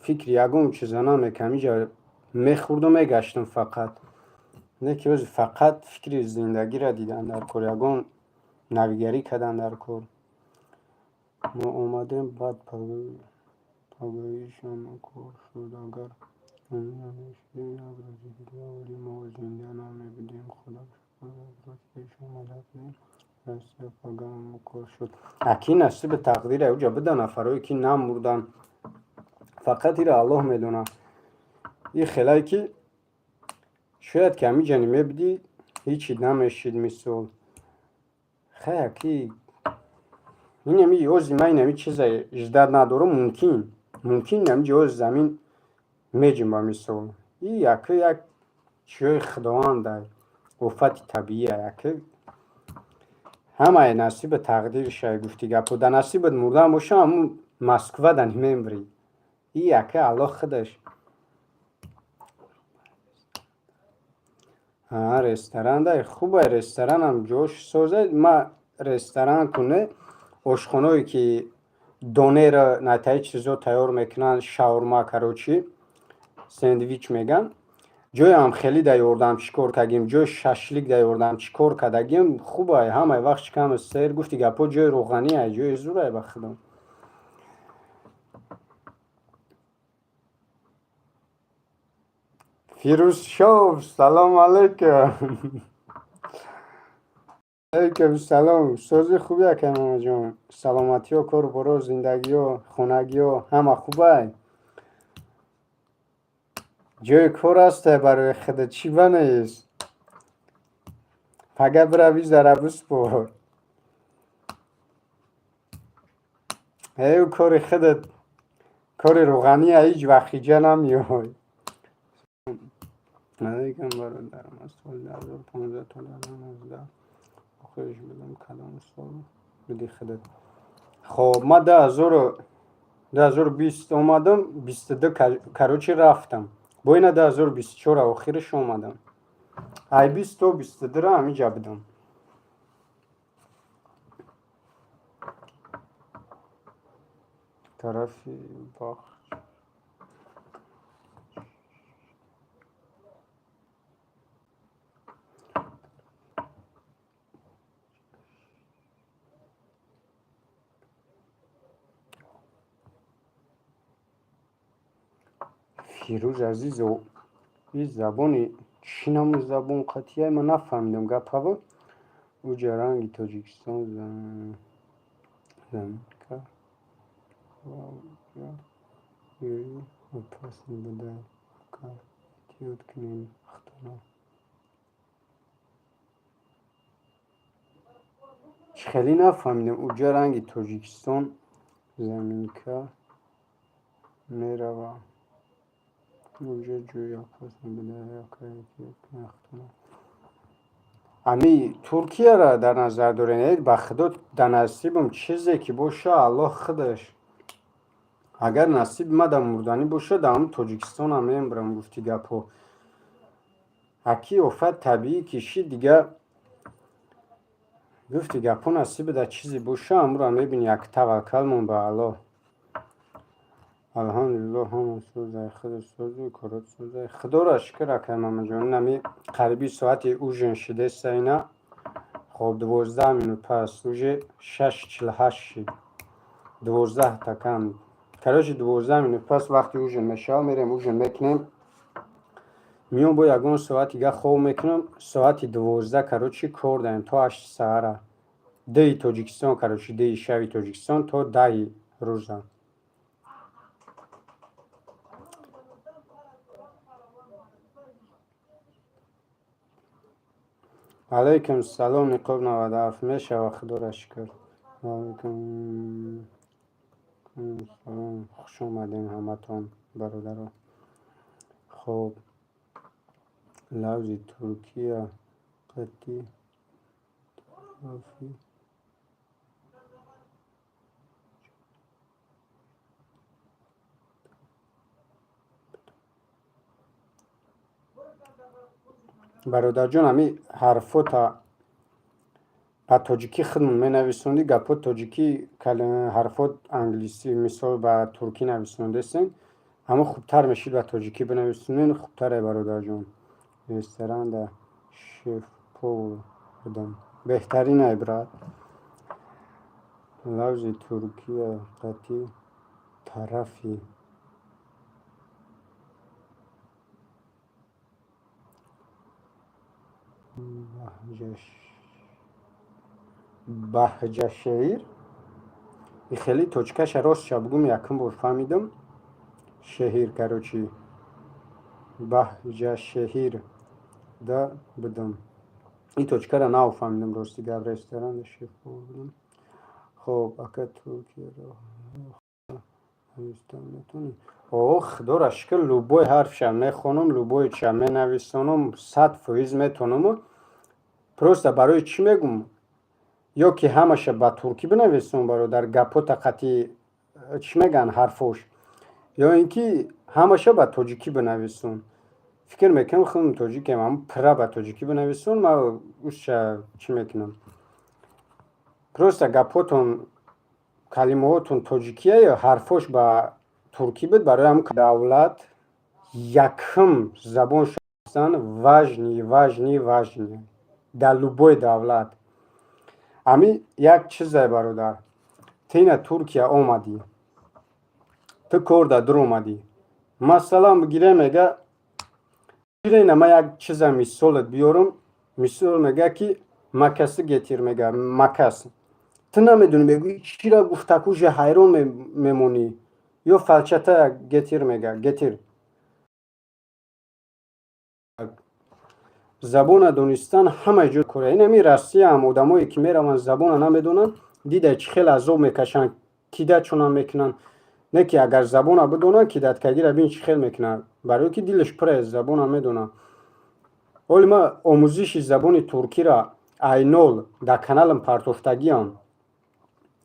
фикри ягон чиза намекардам, иҷа мехӯрду мегаштам фақат. Не ки ози фақат фикри зиндагиро дидан дар кор, ягон навигарӣ кардан дар кор. Мо омадем, баъд пагоҳишам кор шуд. Агар омин намешудем, як рӯзи дига оли мо зинда намебудем. Худо шукр, як рӯз пеш омада будем Россия, пагаҳ кор шуд. Аки, насиби тақдире, уҷа буда нафарое ки намурданд. Фақат ира Аллоҳ медонад. И хелае ки шояд ки ҳамиҷа мебудӣ, ҳичи намешид, мисол. Хай, аки, инами ози ман инами чиза ждать надорам, мумкин инамиҷа ози замин меҷунба, мисол. И яки як чиёи худовандай, офати табиия, яки ҳамаи насиби тақдиршай, гуфти гапо. Да насибат мурдан боша, ҳамун Москва да мемрӣ. И яки Аллоҳ худаш. Ресторан дай хубай, ресторанам ҷош созай. Ма ресторан куне, ошхоное ки донера натаи чизо тайёр мекунанд, шаурма, короче, сэндвич меган, ҷоям хеле да ёрдамчӣ кор кардагим, ҷои шашлик да ёрдамчӣ кор кардагим, хубай, ҳамаи вақт шикам сер, гуфти гапо, ҷои рӯғанӣ, ҷои зурай, ба худо. Фирӯзшов, салом алейкум. Алейкум салом. Сози, хуби, акай Мамаҷон? Саломатиҳо, кору боро, зиндагиҳо, хонагиҳо ҳама хубай? Ҷои кор ҳастай барои худат, чӣ ба нест? Пага бирави, зара биспор. Э, кори худат, кори рӯғания, ҳеҷ вақт хиҷа намеёй. Алейкум, бародарам, аз соли 2015 то 2019 охириш будам. Кадом сол буди худат? Хоб, ма 2020 омадам, 22, короче, рафтам. Бо ина 2024 охириш омадам. Ай 20 то 22-ра ҳамиҷа будам. Тарафи бах. Фирӯз азизо, и забони чӣ намуд, забон қатъия ман нафаҳмидам гапаво. Уҷа ранги Тоҷикистон заминка опасный буда, ака, эҳтиёт кунем худтона. Чӣ хеле нафаҳмидам. Уҷа ранги Тоҷикистон заминка мерава. Уҷа ҷои опасный буда, ака, эҳтиёт кунем худтона. Ами Туркияра дар назар дорем? Ба худо, дар насибам чизе ки боша, Аллоҳ худаш, агар насиби ма дар мурданӣ боша, дар ҳамн Тоҷикистонам мембарам. Гуфти гапҳо, аки офат табиӣ кишид, дига, гуфти гапҳо, насиби дар чизе боша, ҳамуро мебини. Як таваккалмон ба Аллоҳ. Алҳамдулиллоҳ, ҳама созай, худаш созу корот созай. Худоро шукр, акай Мамаҷон. Инами қариби соати ужин шидеста ина. Хоб, 12 минут пас, уже 6:48 шид, 12 такам, короче, 12 минут пас вақти ужин мешавад. Мерем, ужин мекунем, миём, бо ягон соати дига хоб мекунам. Соати 12, короче, кор даем то 8 саҳара, 2-и Тоҷикистон, короче, 2-и шаби Тоҷикистон то 10-и рӯза. Алайкум салом, Ниқоб 97, мешава, худоро шукр. Алайкум салом, хуш омадем ҳаматон, бародаро. Хоб, лавзи Туркия қати тарафи. Бародарҷон, ҳами ҳарфота ба тоҷикӣ худмон менависондӣ, гапҳо тоҷикӣ, ҳарфот англисӣ, мисол, ба туркӣ нависондесен, ҳамо хубтар мешид. Ба тоҷикӣ бинависонен, хубтаре, бародарҷон. Ресторанда шеф-повар будам, беҳтаринай, брат. Лавзи Туркия қати тарафи. Баҳҷашеир и хеле точкаша, ростша бугум, якум бор фаҳмидам. Шеҳир, короче, Баҳҷашеҳир да будам. Ин точкаро нафаҳмидам, рости гап. Ресторанда шеф-повар будам. Хоб, ака, Туркияро навистан метавонӣ? О, худоро шукр, любой ҳарфша мехонам, любой ча менависонам, 100% метавонаму. Просто барои чӣ мегум? Ё ки ҳамаша ба туркӣ бинависон, бародар, гапота қати, чӣ мегӯянд, ҳарфош, ё ин ки ҳамаша ба тоҷикӣ бинависон. Фикр мекунам, худам тоҷикем, ҳам пурра ба тоҷикӣ бинависон, ман ӯша чӣ мекунам. Просто гапотон, калимаҳотон тоҷикия ё ҳарфош ба туркӣ буд, барои ҳам давлат якум забон шастан важный, важный, важный дар любой давлат. Ами як чизе, бародар, ту ина Туркия омадӣ, ту кор да дур омадӣ, масалан бигирем, мега, ина ман як чиза мисолат биёрам. Мисол, мега ки макасы гетир, мега, макас. Ту намедонӣ, мегӯӣ, чира гуфтакуже, ҳайрон мемонӣ. Ё фалчата гетир, мега, гетир. Забона донистан ҳамаи ҷо кора. Инами Россияам одамое ки мераванд, забона намедонанд, дида, чӣ хеле азоб мекашанд, кидачонам мекунанд. Не ки агар забона бидонанд, кидаткагира бин, чӣ хел мекунанд, барое ки дилаш пур аст, забона медонад. Ҳоли ман омӯзиши забони туркиро ай нол дар каналам партофтагиам,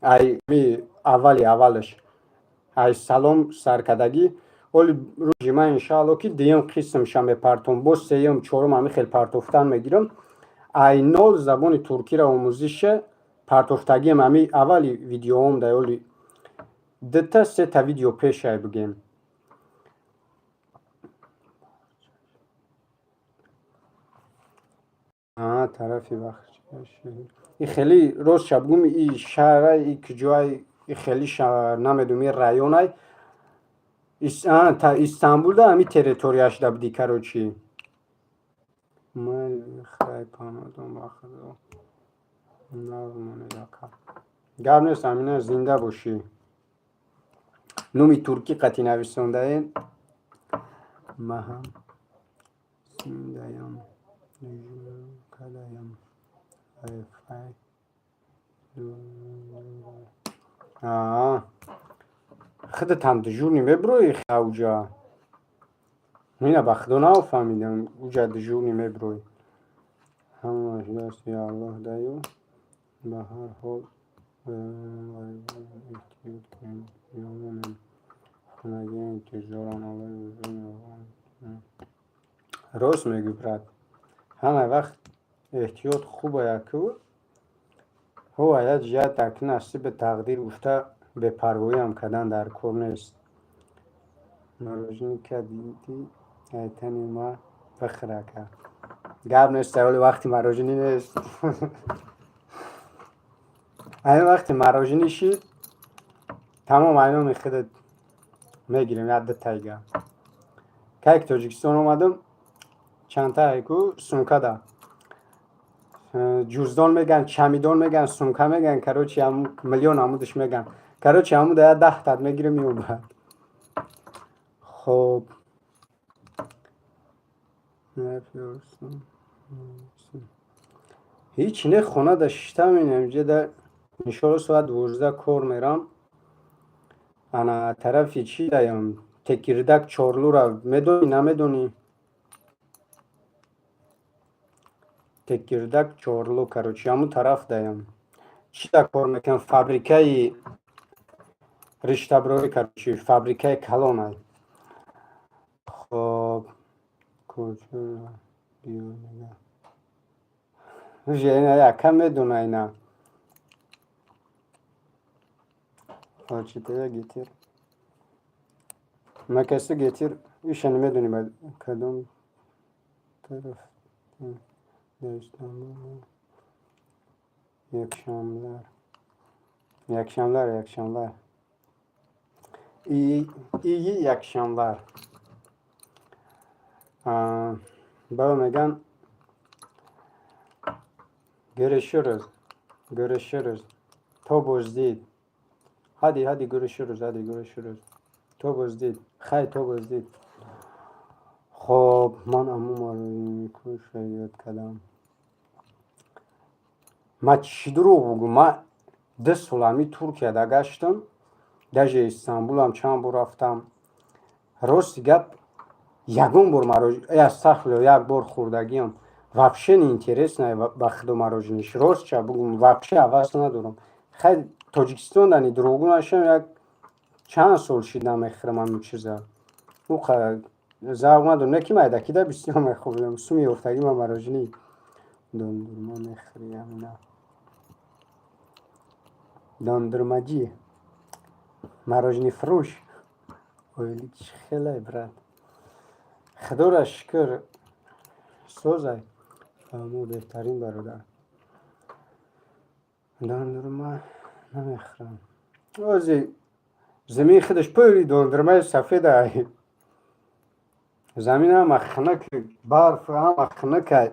ай аввали аввалаш, ай салом саркардагӣ. Ҳоли рӯзи ман, иншаалло, ки дуюм қисмша мепартом, боз сеюм, чорум, ҳамин хел партофтан мегирам. Ай нол забони туркиро омӯзиша партофтагиам, ҳами аввали видеоом дар ҳоли дута сета видео пешай бигем. Тарафи и хеле рост шабгум, и шаҳра, и куҷоай, и хеле намедонам, и районай Истанбулда, ҳами территорияшда будӣ, короче. Хай, панодом ба худо, гап нест. Амина, зинда бошӣ. Номи туркӣ қатъи нависондаем. Маҳам зиндаям, кадаям вайфай. Худатам дежурный мебирои уҷа? Ина ба худо нафаҳмидам, уҷа дежурный мебирои. Ҳамаш дасти Аллоҳ даю, ба ҳар ҳол эҳтиёт кунем, ҷононем, хунагӣ интизорам. Аллоҳи бузург. Рост мегӯй, брат, ҳама вақт эҳтиёт хубая ку. Ҳо, як ҷиҳат ак насиби тақдир гуфта, бепарвоиам кардан дар кор нест. Мороженое ка дидӣ, айтани ма бихӯр, ака. Гап нест, ҳоли вақти мороженое нест. Ҳамин вақти мороженое шид, тамом, айноми худат мегирем як дутайга. Кай ки Тоҷикистон омадам, чандтае ку сумкада ҷуздон меган, чамидон меган, сумка меган, короче, миллион амудаш меган, короче, ҳамуда як 10 тат мегирем, меобад. Хоб, ҳеҷ не, хона да шиштам, инҷа иншоалло соат 12 кор мерам. Ана тарафи чӣ даям, Текирдаг, Чорлура медонӣ, намедонӣ? Текирдаг, Чорлу, короче, ҳамун тараф даям. Чӣ да кор мекунам? Фабрикаи риштаброрӣ, короче, фабрикаи калонай. Хоб, куҷо биё мега, яка медона ина. Очитая getir. Makası getir. Иша намедонӣ ба кадом тараф дар Истанбул. İyi akşamlar. İyi akşamlar, iyi akşamlar. İyi, iyi, iyi akşamlar. Баба меган, görüşürüz. Görüşürüz. То боздид. Hadi, hadi görüşürüz, hadi görüşürüz. То боздид. Хай, то боздид. Хоб, ман аму куша ёд кардам. Ман чӣ дурӯғ бугӯм? Ман 2 сол ҳами Туркияда гаштам, даже Истанбулам чанд бор рафтам. Рости гап, ягон бор астағфирулло, як бор хӯрдагиам. Вообще неинтересно ба худо мороженое ш. Ростча бугӯм, вообще ҳавас надорам. Хай, Тоҷикистон дани дурӯғгӯ нашавам, як чанд сол шид намехӯрам ҳамин чиза. Ӯ завқ надорам, не ки майдакида бисёр мехӯрдам. Суми ёфтагӣ ма мороженое дондурма мехӯри ҳамина. Дондурмаҷӣ. Мороженое фурӯш. Ойли чӣ хелай, брат. Худоро шукр, созай. Фаҳмо, беҳтарин бародар. Дондурма намехӯрам. Ози замин худаш пури дондурмаи сафедай. Замин ҳама хунук, барф ҳама хунукай.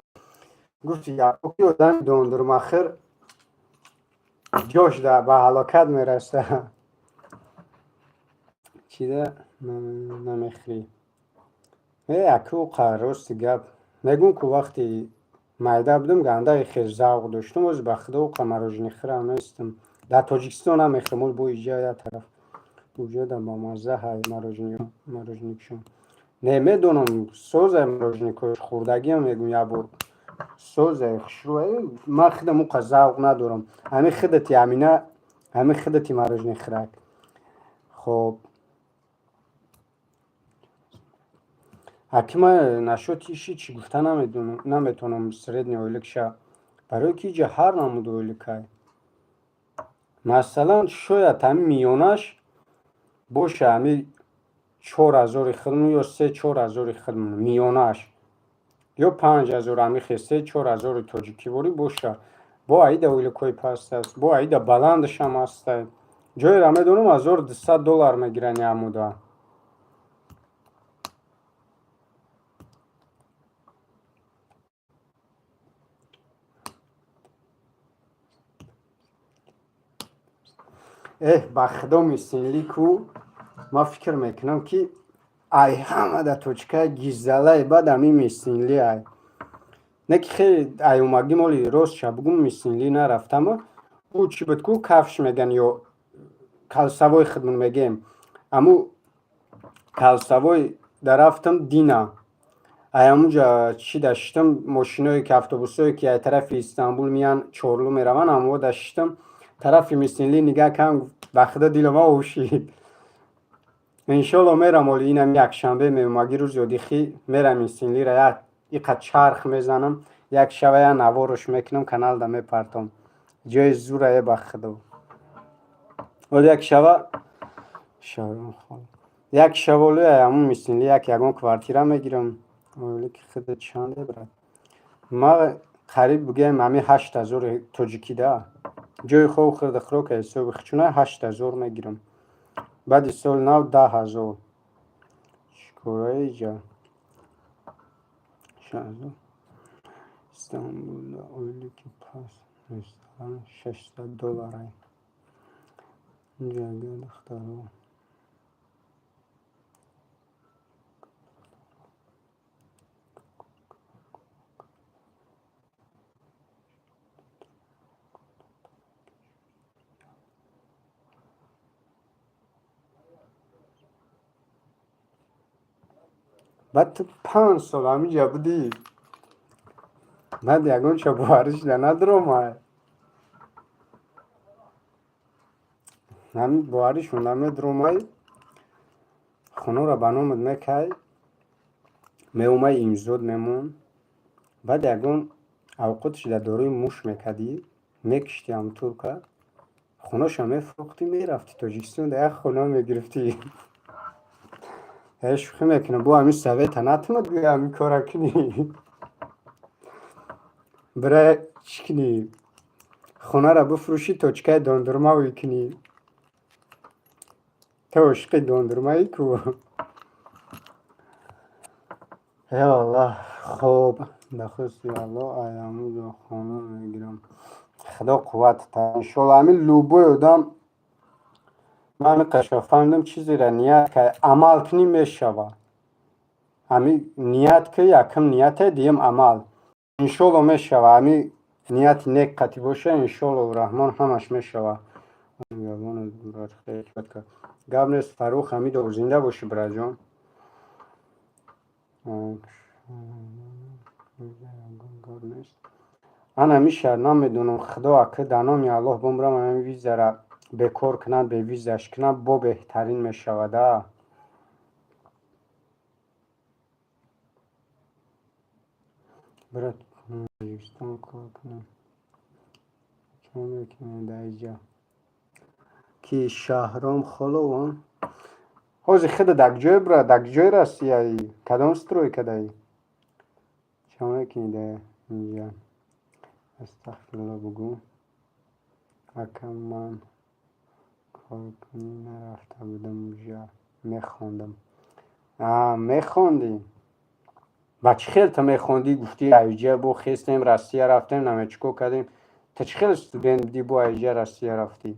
Гуфти ки одами дондурмахӯр ҷош ба ҳалокат мераса. Чида намехӯрӣ? Э, аку рости гап мегӯм ку, вақти майда будам, гандаи хел завқ доштам, ози ба худо уқа мороженое хӯрам нестам. Дар Тоҷикистон намехӯрам, оли бо иҷа як тараф. Уҷода бамазза ҳай мороженое кшон. Не, медонам, созай мороженикош, хӯрдагиам мегӯм як бор. Созай, хушрӯ. Ман худам уқа завқ надорам. Ҳами худати Амина, ҳами худати мороженое хӯрак. Хоб. Аки ман насчёти иши чӣ гуфта наметавонам средний ойликша. Барое ки иҷа ҳар намуд ойликай. Масалан, шояд ҳами миёнаш боша ҳами 4000-и худмон ё 3-4 ҳазори худмон миёнааш ё 5000, ҳамихе 3-4 ҳазори тоҷикиворӣ боша. Бо аида ойликҳои паст аст, бо аида баландашам ҳастай. Ҷоеро медонам, 1200 доллар мегиранд ямуда. Эҳ, ба худо, мисинли ку, ман фикр мекунам, ки ай ҳамада точкаи гизалаи баъд ҳами мисинли ай. Не ки хеле ай омагӣ моли, ростша бугум, мисинли нарафтама. Ӯ чӣ буд ку, кафш меган ё калсавои худмон мегем. Аму калсавой дарафтам дина. Ай ҳамунҷа чӣ даштам, мошиное ки, автобусое ки ай тарафи Истанбул меян, Чорлу мераванд, ҳамво даштам. Тарафи Мисинли нигаҳ кардам, ба худо, дилам овшид. Иншолло, мерам оли инам якшанбе меомагӣ, рӯзи одихӣ мерам Мисинлира, як иқа чарх мезанам, як шава я наворош мекунам, каналда мепартом. Ҷои зурае, ба худо. Оли як шава оли ҳамун Мисинли як ягон квартира мегирам. Оли ки худо чанде, брат? Ма қариб бигӯем ҳами 8000-и тоҷикӣ да. Ҷои хоб, хӯрду хӯрока ҳисоби хичуна 8000 мегирам. Баъди соли нав 10 000. Чӣ кора иҷа? Истанбулда ойлики паст ресторан 600 долларай. Инҷа духтаро. Баъд ту 5 сол ҳаминҷа будӣ. Баъд ягон чо боварӣ шуда надиромад. Ҳамин боварӣ шуда медиромай, хонаро ба номат мекай, меомай, имзод мемон. Баъд ягон авқотш дар дорои муш мекардӣ, мекиштӣ ҳам турка, хонаша мефурӯхтӣ, мерафтӣ Тоҷикистон, дар як хона мегирифтӣ. Э, шӯхӣ мекунам, бо ҳамин совета натумад, гӯя ҳамин кора кунӣ. Бира, чӣ кунӣ? Хонаро бифурӯшӣ, точкаи дондурма кунӣ. Ту ошиқи дондурмаӣ ку. Э Аллоҳ, хоб, ба хусти Аллоҳ, ай ҳамуҷо хона мегирам. Худо қувватта. Иншолло, ҳамин любой одам, ман ҳамин қашо фаҳмидам, чизеро ният кар, амал кунӣ, мешавад. Ҳамин ният ки якум нияте, дуюм амал. Иншолло, мешавад. Ҳамин нияти нек қатӣ боша, иншолло раҳмон, ҳамаш мешавад. Гап нест, Фаррух Ҳамидов, зинда бошӣ, бираҷон. Гап нест. Ана миша намедонам, худо ака, дар номи Аллоҳ бумрам, ҳамин визара бекор кунанд, бевизаш кунанд, бо беҳтарин мешавад а. Брат, Тоҷикистон кор кунам. Чӣ мекунед дар иҷа? Ки Шаҳром Холовон? Ҳозир худат дар куҷое, брат? Дар куҷои Россияӣ? Кадом стройкадаӣ? Чӣ мекунӣ дар инҷа? Астағфирулло бугӯ. Ака, ман коркунӣ нарафта будам уже. Мехондам. А, мехондӣ? Ба чӣ хел ту мехондӣ? Гуфтӣ аиҷа бо хестем, Россия рафтем, наме чӣ кор кардем. Ту чӣ хел студент будӣ, бо аиҷа Россия рафтӣ?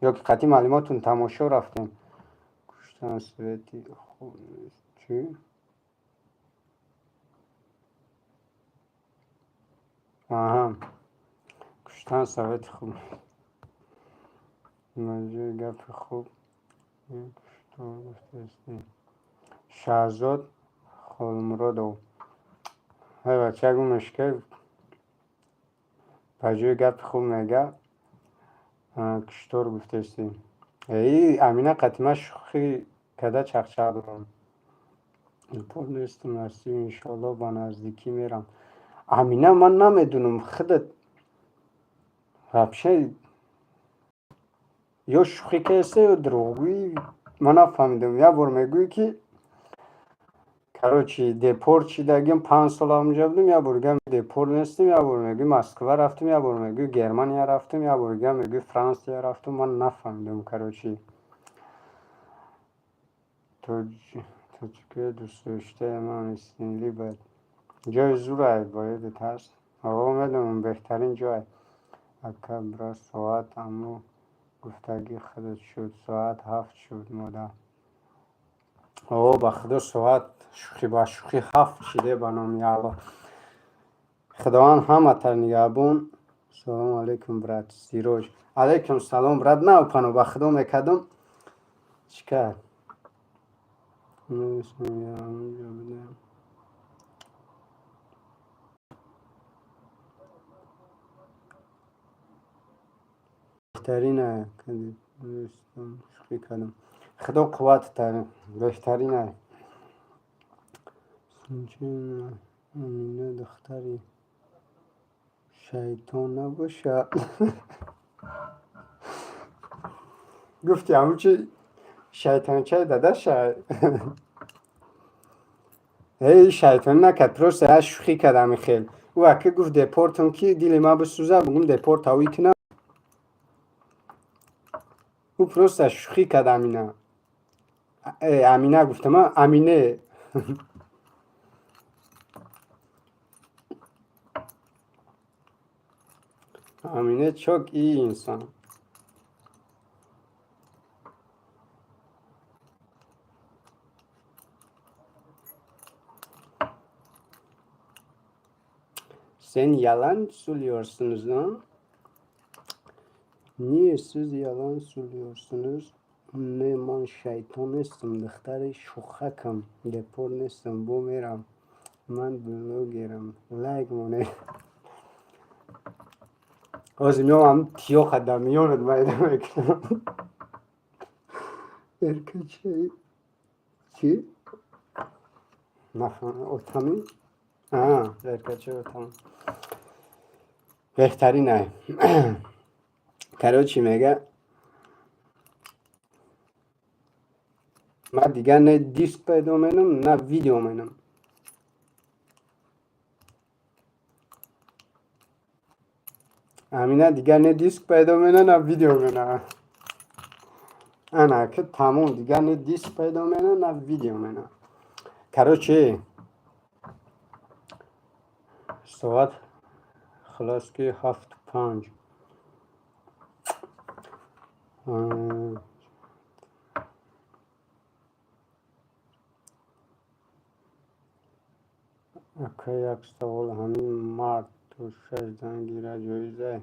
Ё ки қатъи маълумоттон тамошо рафтем? Куштан свети хуб нест. Чӣ? Аҳа. Куштан совети хуб нест. Ба ҷои гапи хуб куштор гуфтаистӣ. Шаҳзод Холмуродов. Ҳай бача, гумеш ки ба ҷои гапи хуб мега, куштор гуфтестӣ. Эй, Амина қати ман шӯхӣ када чақчақ дорам. Пул нестам, насиб, иншоалло, ба наздикӣ мерам. Амина, ман намедунам, худат вообще ё шӯхӣ кардеста, ё дурӯғгӯӣ, ман нафаҳмидам. Як бор мегӯӣ, ки, короче, депорт шидагим, 5 сол ҳамонҷа будем, як бор дига депорт нестем, як бор мегӯӣ Москва рафтем, як бор мегӯӣ Германия рафтем, як бор дига мегӯӣ Франсия рафтем. Ман нафаҳмидам, короче. Тоҷикои дӯстдоштаи ман истинли ҷои зурай боядат ҳаст. О, медонам, беҳтарин ҷой. Ака, бира, соат аммо гуфтагӣ худат шуд, соат 7 шуд, модар. О, ба худо, соат шӯхӣ ба шӯхӣ 7 шиде, ба номи Аллоҳ. Худованд ҳаматар нигаҳбон. Салому алайкум, брат Сироҷ. Алайкум салом, брат. На, пано ба худо мекардам. Чӣ кард? Будем. Беҳтарина, шӯхӣ кардам. Худо қувватта, беҳтарина. Амина духтари шайтон набошад. Гуфти ҳамун чи шайтончаи дадашай. Эй, шайтонӣ накард, просто як шӯхӣ кард ҳамин хел. Ӯ ака гуфт депортам, ки дили ман бисӯзад, бугум депорт авӣ кунам. Ӯ просто шӯхӣ кард, Амина. Э, Амина гуфтам, Амине. Амине çok iyi insan. Sen yalan söylüyorsunuz lan. Niye siz yalan söylüyorsunuz? Не, ман шайтон нестам, духтари шӯхакам, депорт нестам, бо мерам. Ман блогерам. Лайк монед. Ҳозир меомам, тиёқа дар миёнат майда мекунам. Эркачаи чӣ? Нафаҳмидам. Отами? Аа, эркачаи отами. Беҳтаринай. Короче, мега ман дигар не диск пайдо менам, на видео менам. Амина дигар не диск пайдо мена, на видео мена. Ана ки тамом, дигар не диск пайдо мена, на видео мена. Короче, соат хулос ки 7:05. Ака, як савол: ҳамин мард то шаш зан гирад, ҷоизае?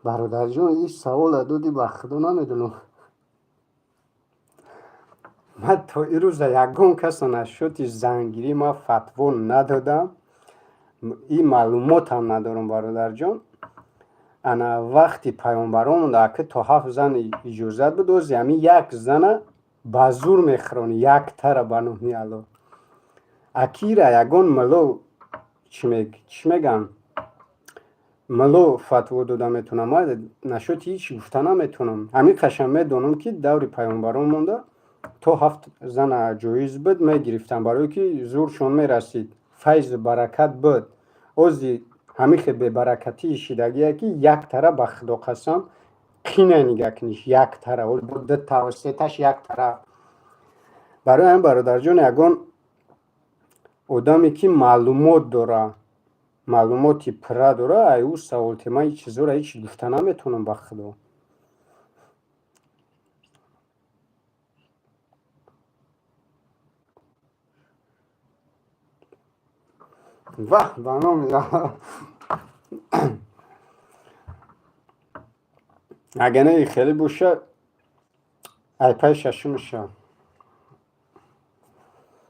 Бародарҷон, ин савола додӣ, ба худо намедонам. Ман то ирӯза ягон каса насчёти зангирӣ ман фатво надодам. Ин маълумотам надорам, бародарҷон. Ана вақти паёмбарон ака то ҳафт зан иҷозат буд, ози ҳамин як зана ба зур мехӯронӣ, яктара, ба номи Аллоҳ. Акира ягон мулло чӣ мегӯянд? Мулло фатво дода метавонам. Ман насчёти ҳеҷ гуфта наметавонам. Ҳамин қашан медонам, ки даври паёмбарон монда то ҳафт зана ҷоиз буд, мегирифтанд, барое ки зуршон мерасид, файзу баракат буд. Ози ҳамин хел бебаракатии шидагие, ки яктара, ба худо қасам, қинай нигаҳ куниш, яктара, дута сеташ яктара. Барои ҳамин, бародарҷон, ягон одаме, ки маълумот дора, маълумоти пурра дора, ай ӯ савол те. Ман ҳеҷ чизоро ҳеҷ гуфта наметавонам, ба худо. Ваҳ, ба номи агар не хеле боша, Ай пай шашумша.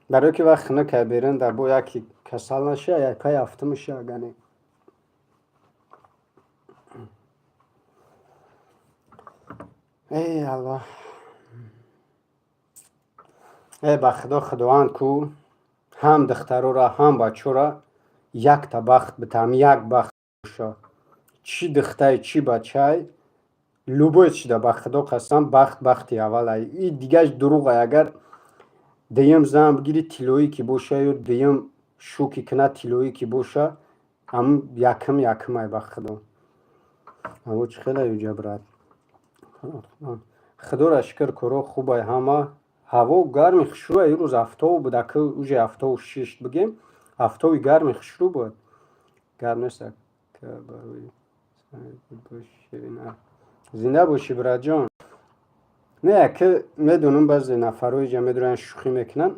Барое ки вақт хунук ай берун да бо яке касал наша, ай пай ҳафтумша агане. Эй Аллоҳ. Э ба Худо, Худованд ку ҳам духтарора, ҳам бачаҳора якта бахт битам, як бахт боша. Чӣ духтай, чӣ бачай, любой чида, ба Худо қасам, бахт бахти аввалай. И дигааш дурӯғай. Агар дуюм зан бигирӣ, тиллоӣ ки боша, ё дуюм шӯки кунад, тиллоӣ ки боша, ҳамун якум якумай, ба Худо. Аво чӣ хеле юҷа, брат? Худоро шукр, коро хубай ҳама. Ҳаво гарми хушрӯ ирӯз ҳафтову буд, ака, уже 76 бигем, ҳафтови гарми хушрӯ буд. Гап нест, ака, барои зинда бошӣ, братҷон. Не, ака, медонам, баъзе нафарҳо иҷа медоранд, шӯхӣ мекунанд.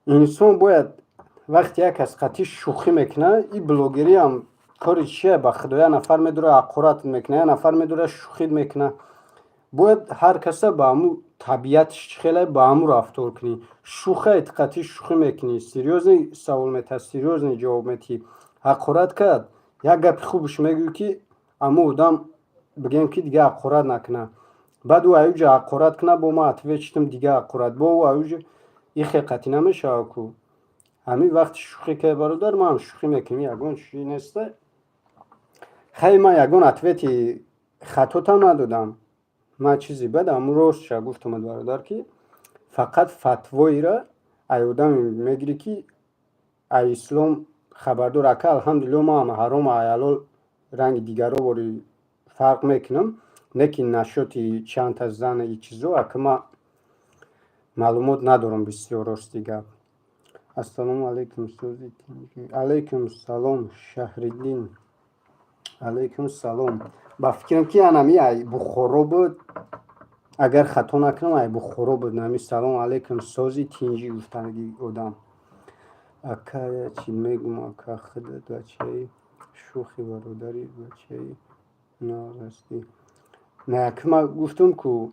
Инсон бояд вақте як кас қатъи шӯхӣ мекунад, и блогериам кори чия, ба Худо, як нафар медорад, ҳақорат мекунад, як нафар медорад, шӯхит мекунад. Бояд ҳар каса ба ҳамун табиаташ чӣ хеле, ба ҳамун рафтор кунӣ. Шӯхае, қатъи шӯхӣ мекунӣ, серьёзный савол метаҳ, серьёзный ҷавоб медиҳӣ. Ҳақорат кард, як гапи хубаш мегӯӣ, ки ҳамун одам, бигем, ки дига ҳақорат накунад. Баъд ӯ аюҷа ҳақорат кунад, бо ман ответ шудам, дига ҳақорат, бо ӯ аюҷа ихе қатъӣ намешавад ку. Ҳамин вақти шӯхӣ кард, бародар, манам шӯхӣ мекунем, ягон чизе неста. Хай, ман ягон ответи хатотам надодам. Ман чизи бад, ҳамун ростша гуфтамад, бародар, ки фақат фатвоира ай одаме мегирӣ, ки ай ислом хабардор. Ака, алҳамдулилло, ман ҳаром ай ҳалол ранги дигаро вори фарқ мекунам, лекин насчёти чандта зан и чизо, ака, ман маълумот надорам бисёр, рости гап. Ассалому алайкум, устози. Алайкум салом, Шаҳриддин, алайкум салом. Ба фикрам, ки анами ай Бухоро буд, агар хато накунам, ай Бухоро буд. Нами салом алайкум, сози тинҷӣ гуфтаги одам. Ака, чӣ мегум, ака, худат бачаи шӯхи, бародари бачаи норастӣ. Не, ака, ман гуфтам ку,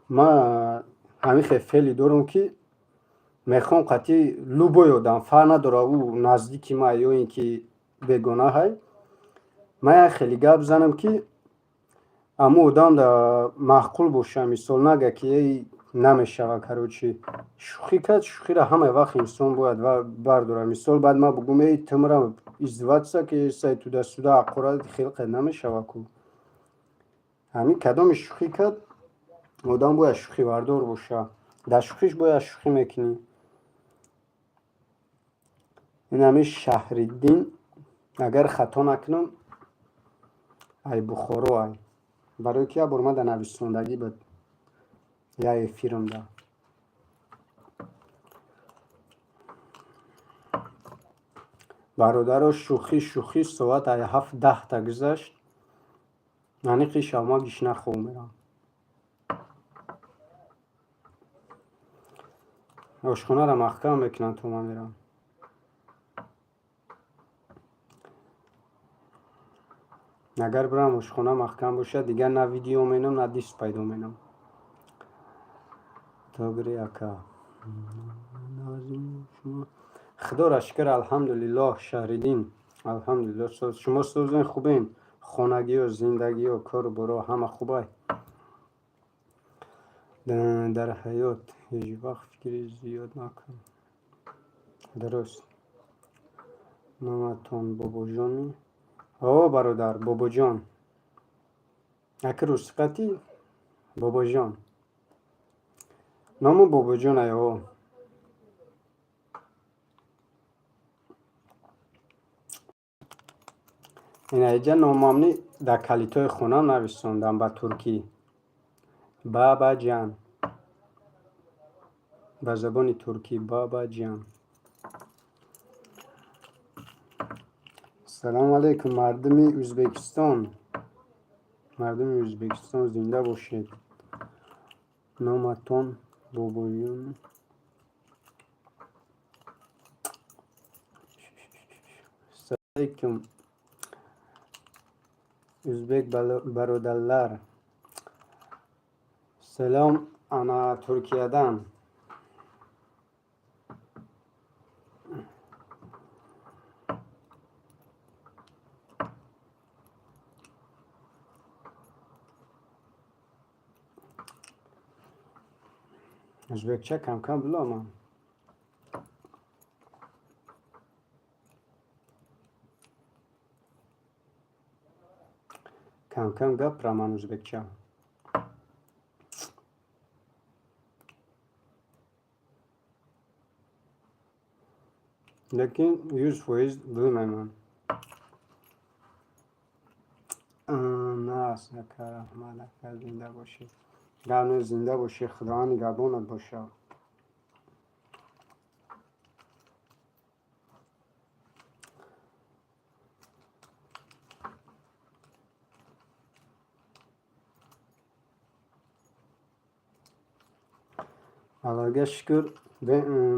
ман ҳамин хел феъли дорам, ки мехоҳам қатъи любой одам, фарқ надорад, ӯ наздики ман ё ин ки бегонаҳай, ман як хеле гап занам, ки ҳамун одам да маъқул боша. Мисол, нага ки эй, намешава. Короче, шӯхӣ кард, шӯхиро ҳама вақт инсон бояд бардорад. Мисол, баъд ман бугум: «Эй, ту мара издеваться ки сай туда-сюда, ҳақорат», хеле қад намешава ку. Ҳамин кадоме шӯхӣ кард, одам бояд шӯхибардор боша. Дар шӯхиш бояд шӯхӣ мекунӣ. Ин ҳамин Шаҳриддин, агар хато накунам, ай Бухоро ай, барое ки як бор ман дар нависондагӣ буд як эфирам да. Бародаро, шӯхӣ шӯхӣ, соат ай 7:10-та гузашт. Аниқи шав, ман гишна хоб мерам. Ошхонаро маҳкам мекунанд, то ман мерам. Агар бирам, ошхона маҳкам бошад, дигар на видео менам, на диск пайдо менам. Добрый, ака. Худоро шукр, алҳамдулиллоҳ, Шаҳриддин, алҳамдулиллоҳ. Шумо созен, хубен? Хонагиё, зиндагиё, кору боро ҳама хубай? Дар ҳаёт ҳеҷ вақт фикри зиёд накун. Дуруст. Номатон Бобоҷонми? О, бародар, Бобоҷон. Аки, рӯсиқати Бобоҷон. Ному Бобоҷон ай, о. Инаиҷа номамни дар калитои хона нависондам ба туркӣ. Бабаҷан. Ба забони туркӣ Бабаҷан. Салому алайкум, мардуми Ӯзбекистон. Мардуми Ӯзбекистон, зинда бошед. Номатон Бобоҷон. Алайкум, ӯзбек бародарлар. Салом, ана Туркиядан. Ӯзбекча кам-кам bilaman. Кам-кам gapiramан ӯзбекча. Лекин 100% bilmayman. Нас ака, раҳмат ака, зинда бошед. Гап не, зинда бошӣ, Худованд нигаҳбонат бошад. Аллоҳга шукр,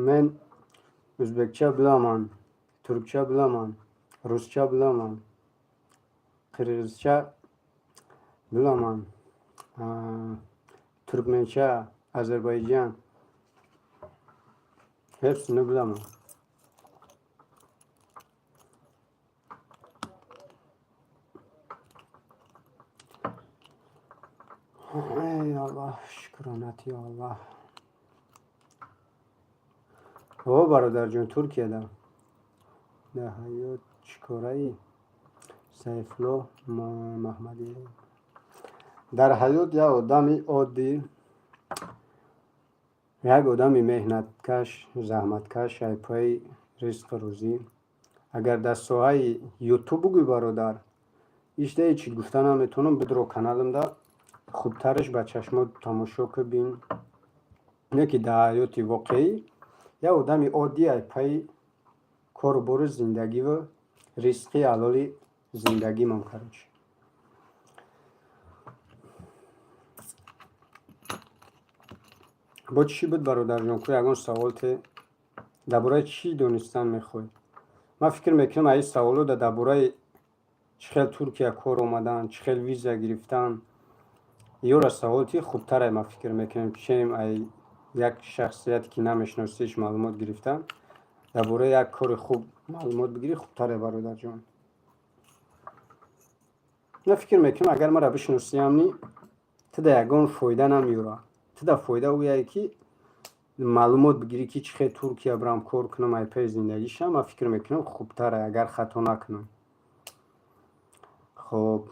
men o'zbekcha bilaman, turkcha bilaman, ruscha bilaman, qirg'izcha bilaman, turkmencha, ozarbayjon, hepsini bilaman. Ey Аллоҳ, шукронат, ё Аллоҳ. О, бародарҷон, Туркияда дар ҳаёт чӣ кораӣ? Сайфулло Маҳмадиев. Дар ҳаёт як одами оддӣ, як одами меҳнаткаш, заҳматкаш, айпои ризқу рӯзӣ. Агар дар соҳаи ютуб бугӯй, бародар, ишда ҳеҷ чӣ гуфта наметавонам, бидро каналымда хубтараш ба чашмот тамошо кӣ, бин. Не ки дар ҳаёти воқеӣ як одами оддӣ, айпаи кору бори зиндагиву ризқи ҳалоли зиндагимон, короче. Бо чӣ буд, бародарҷон, ку ягон савол те? Дар бораи чӣ донистан мехоҳӣ? Ман фикр мекунам, аи саволо дар бораи чӣ хел Туркия кор омадан, чӣ хел виза гирифтан, ёра савол ти хубтарай, ман фикр мекунам, чем ай як шахсияте ки намешиносиш маълумот гирифтан. Дар бораи як кори хуб маълумот бигирӣ хубтаре, бародарҷон. Ман фикр мекунам, агар маро бишиносиам, ни ту да ягон фоида намеёра. Ту да фоида ӯяе ки маълумот бигирӣ, ки чӣ хел Туркия бирам кор кунам, ай паи зиндагишам. Ман фикр мекунам, хубтаре, агар хато накунам. Хоб.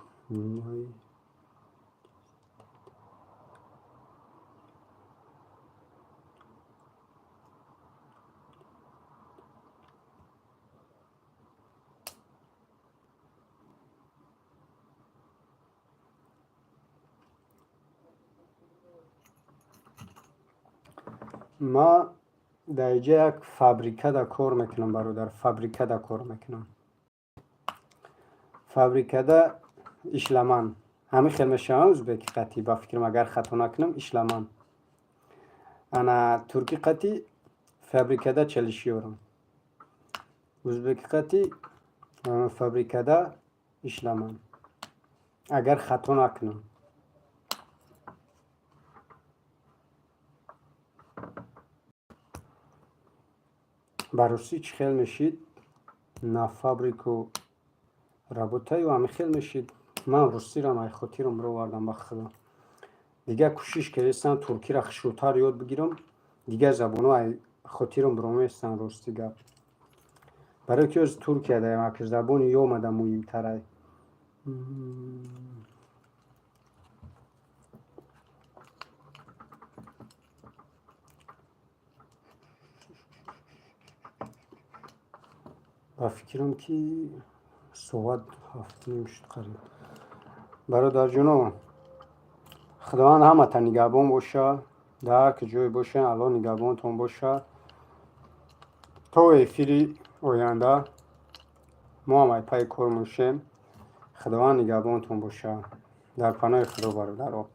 Ман дар инҷа як фабрикада кор мекунам, бародар, фабрикада кор мекунам. Фабрикада ishlamан. Ҳамин хел мешавам ӯзбеки қатӣ, ба фикрам, агар хато накунам, ishlamан. Ана туркӣ қатӣ fabrikada çalışıyorum. Ӯзбеки қатӣ fabrikada ishlamан. Агар хато накунам. Ба русӣ чӣ хел мешид? На фабрику работаю, ҳамин хел мешид. Ман русиро ай хотирам бировардам, ба худо. Дигар кӯшиш кардастам туркиро хушрӯтар ёд бигирам, дигар забонҳо ай хотирам бироместанд, рости гап. Барои ки оз Туркия даем, аки забони ёмада муҳимтарай. Ба фикрам, ки соат 7:30 шуд қариб. Бародарҷоно, Худованд ҳамата нигаҳбон боша, дар ҳар ки ҷое бошен, Аллоҳ нигаҳбонтон боша. То эфири оянда мо ҳам ай пайи кор мешем. Худованд нигаҳбонтон боша. Дар паноҳи Худо, бародаро.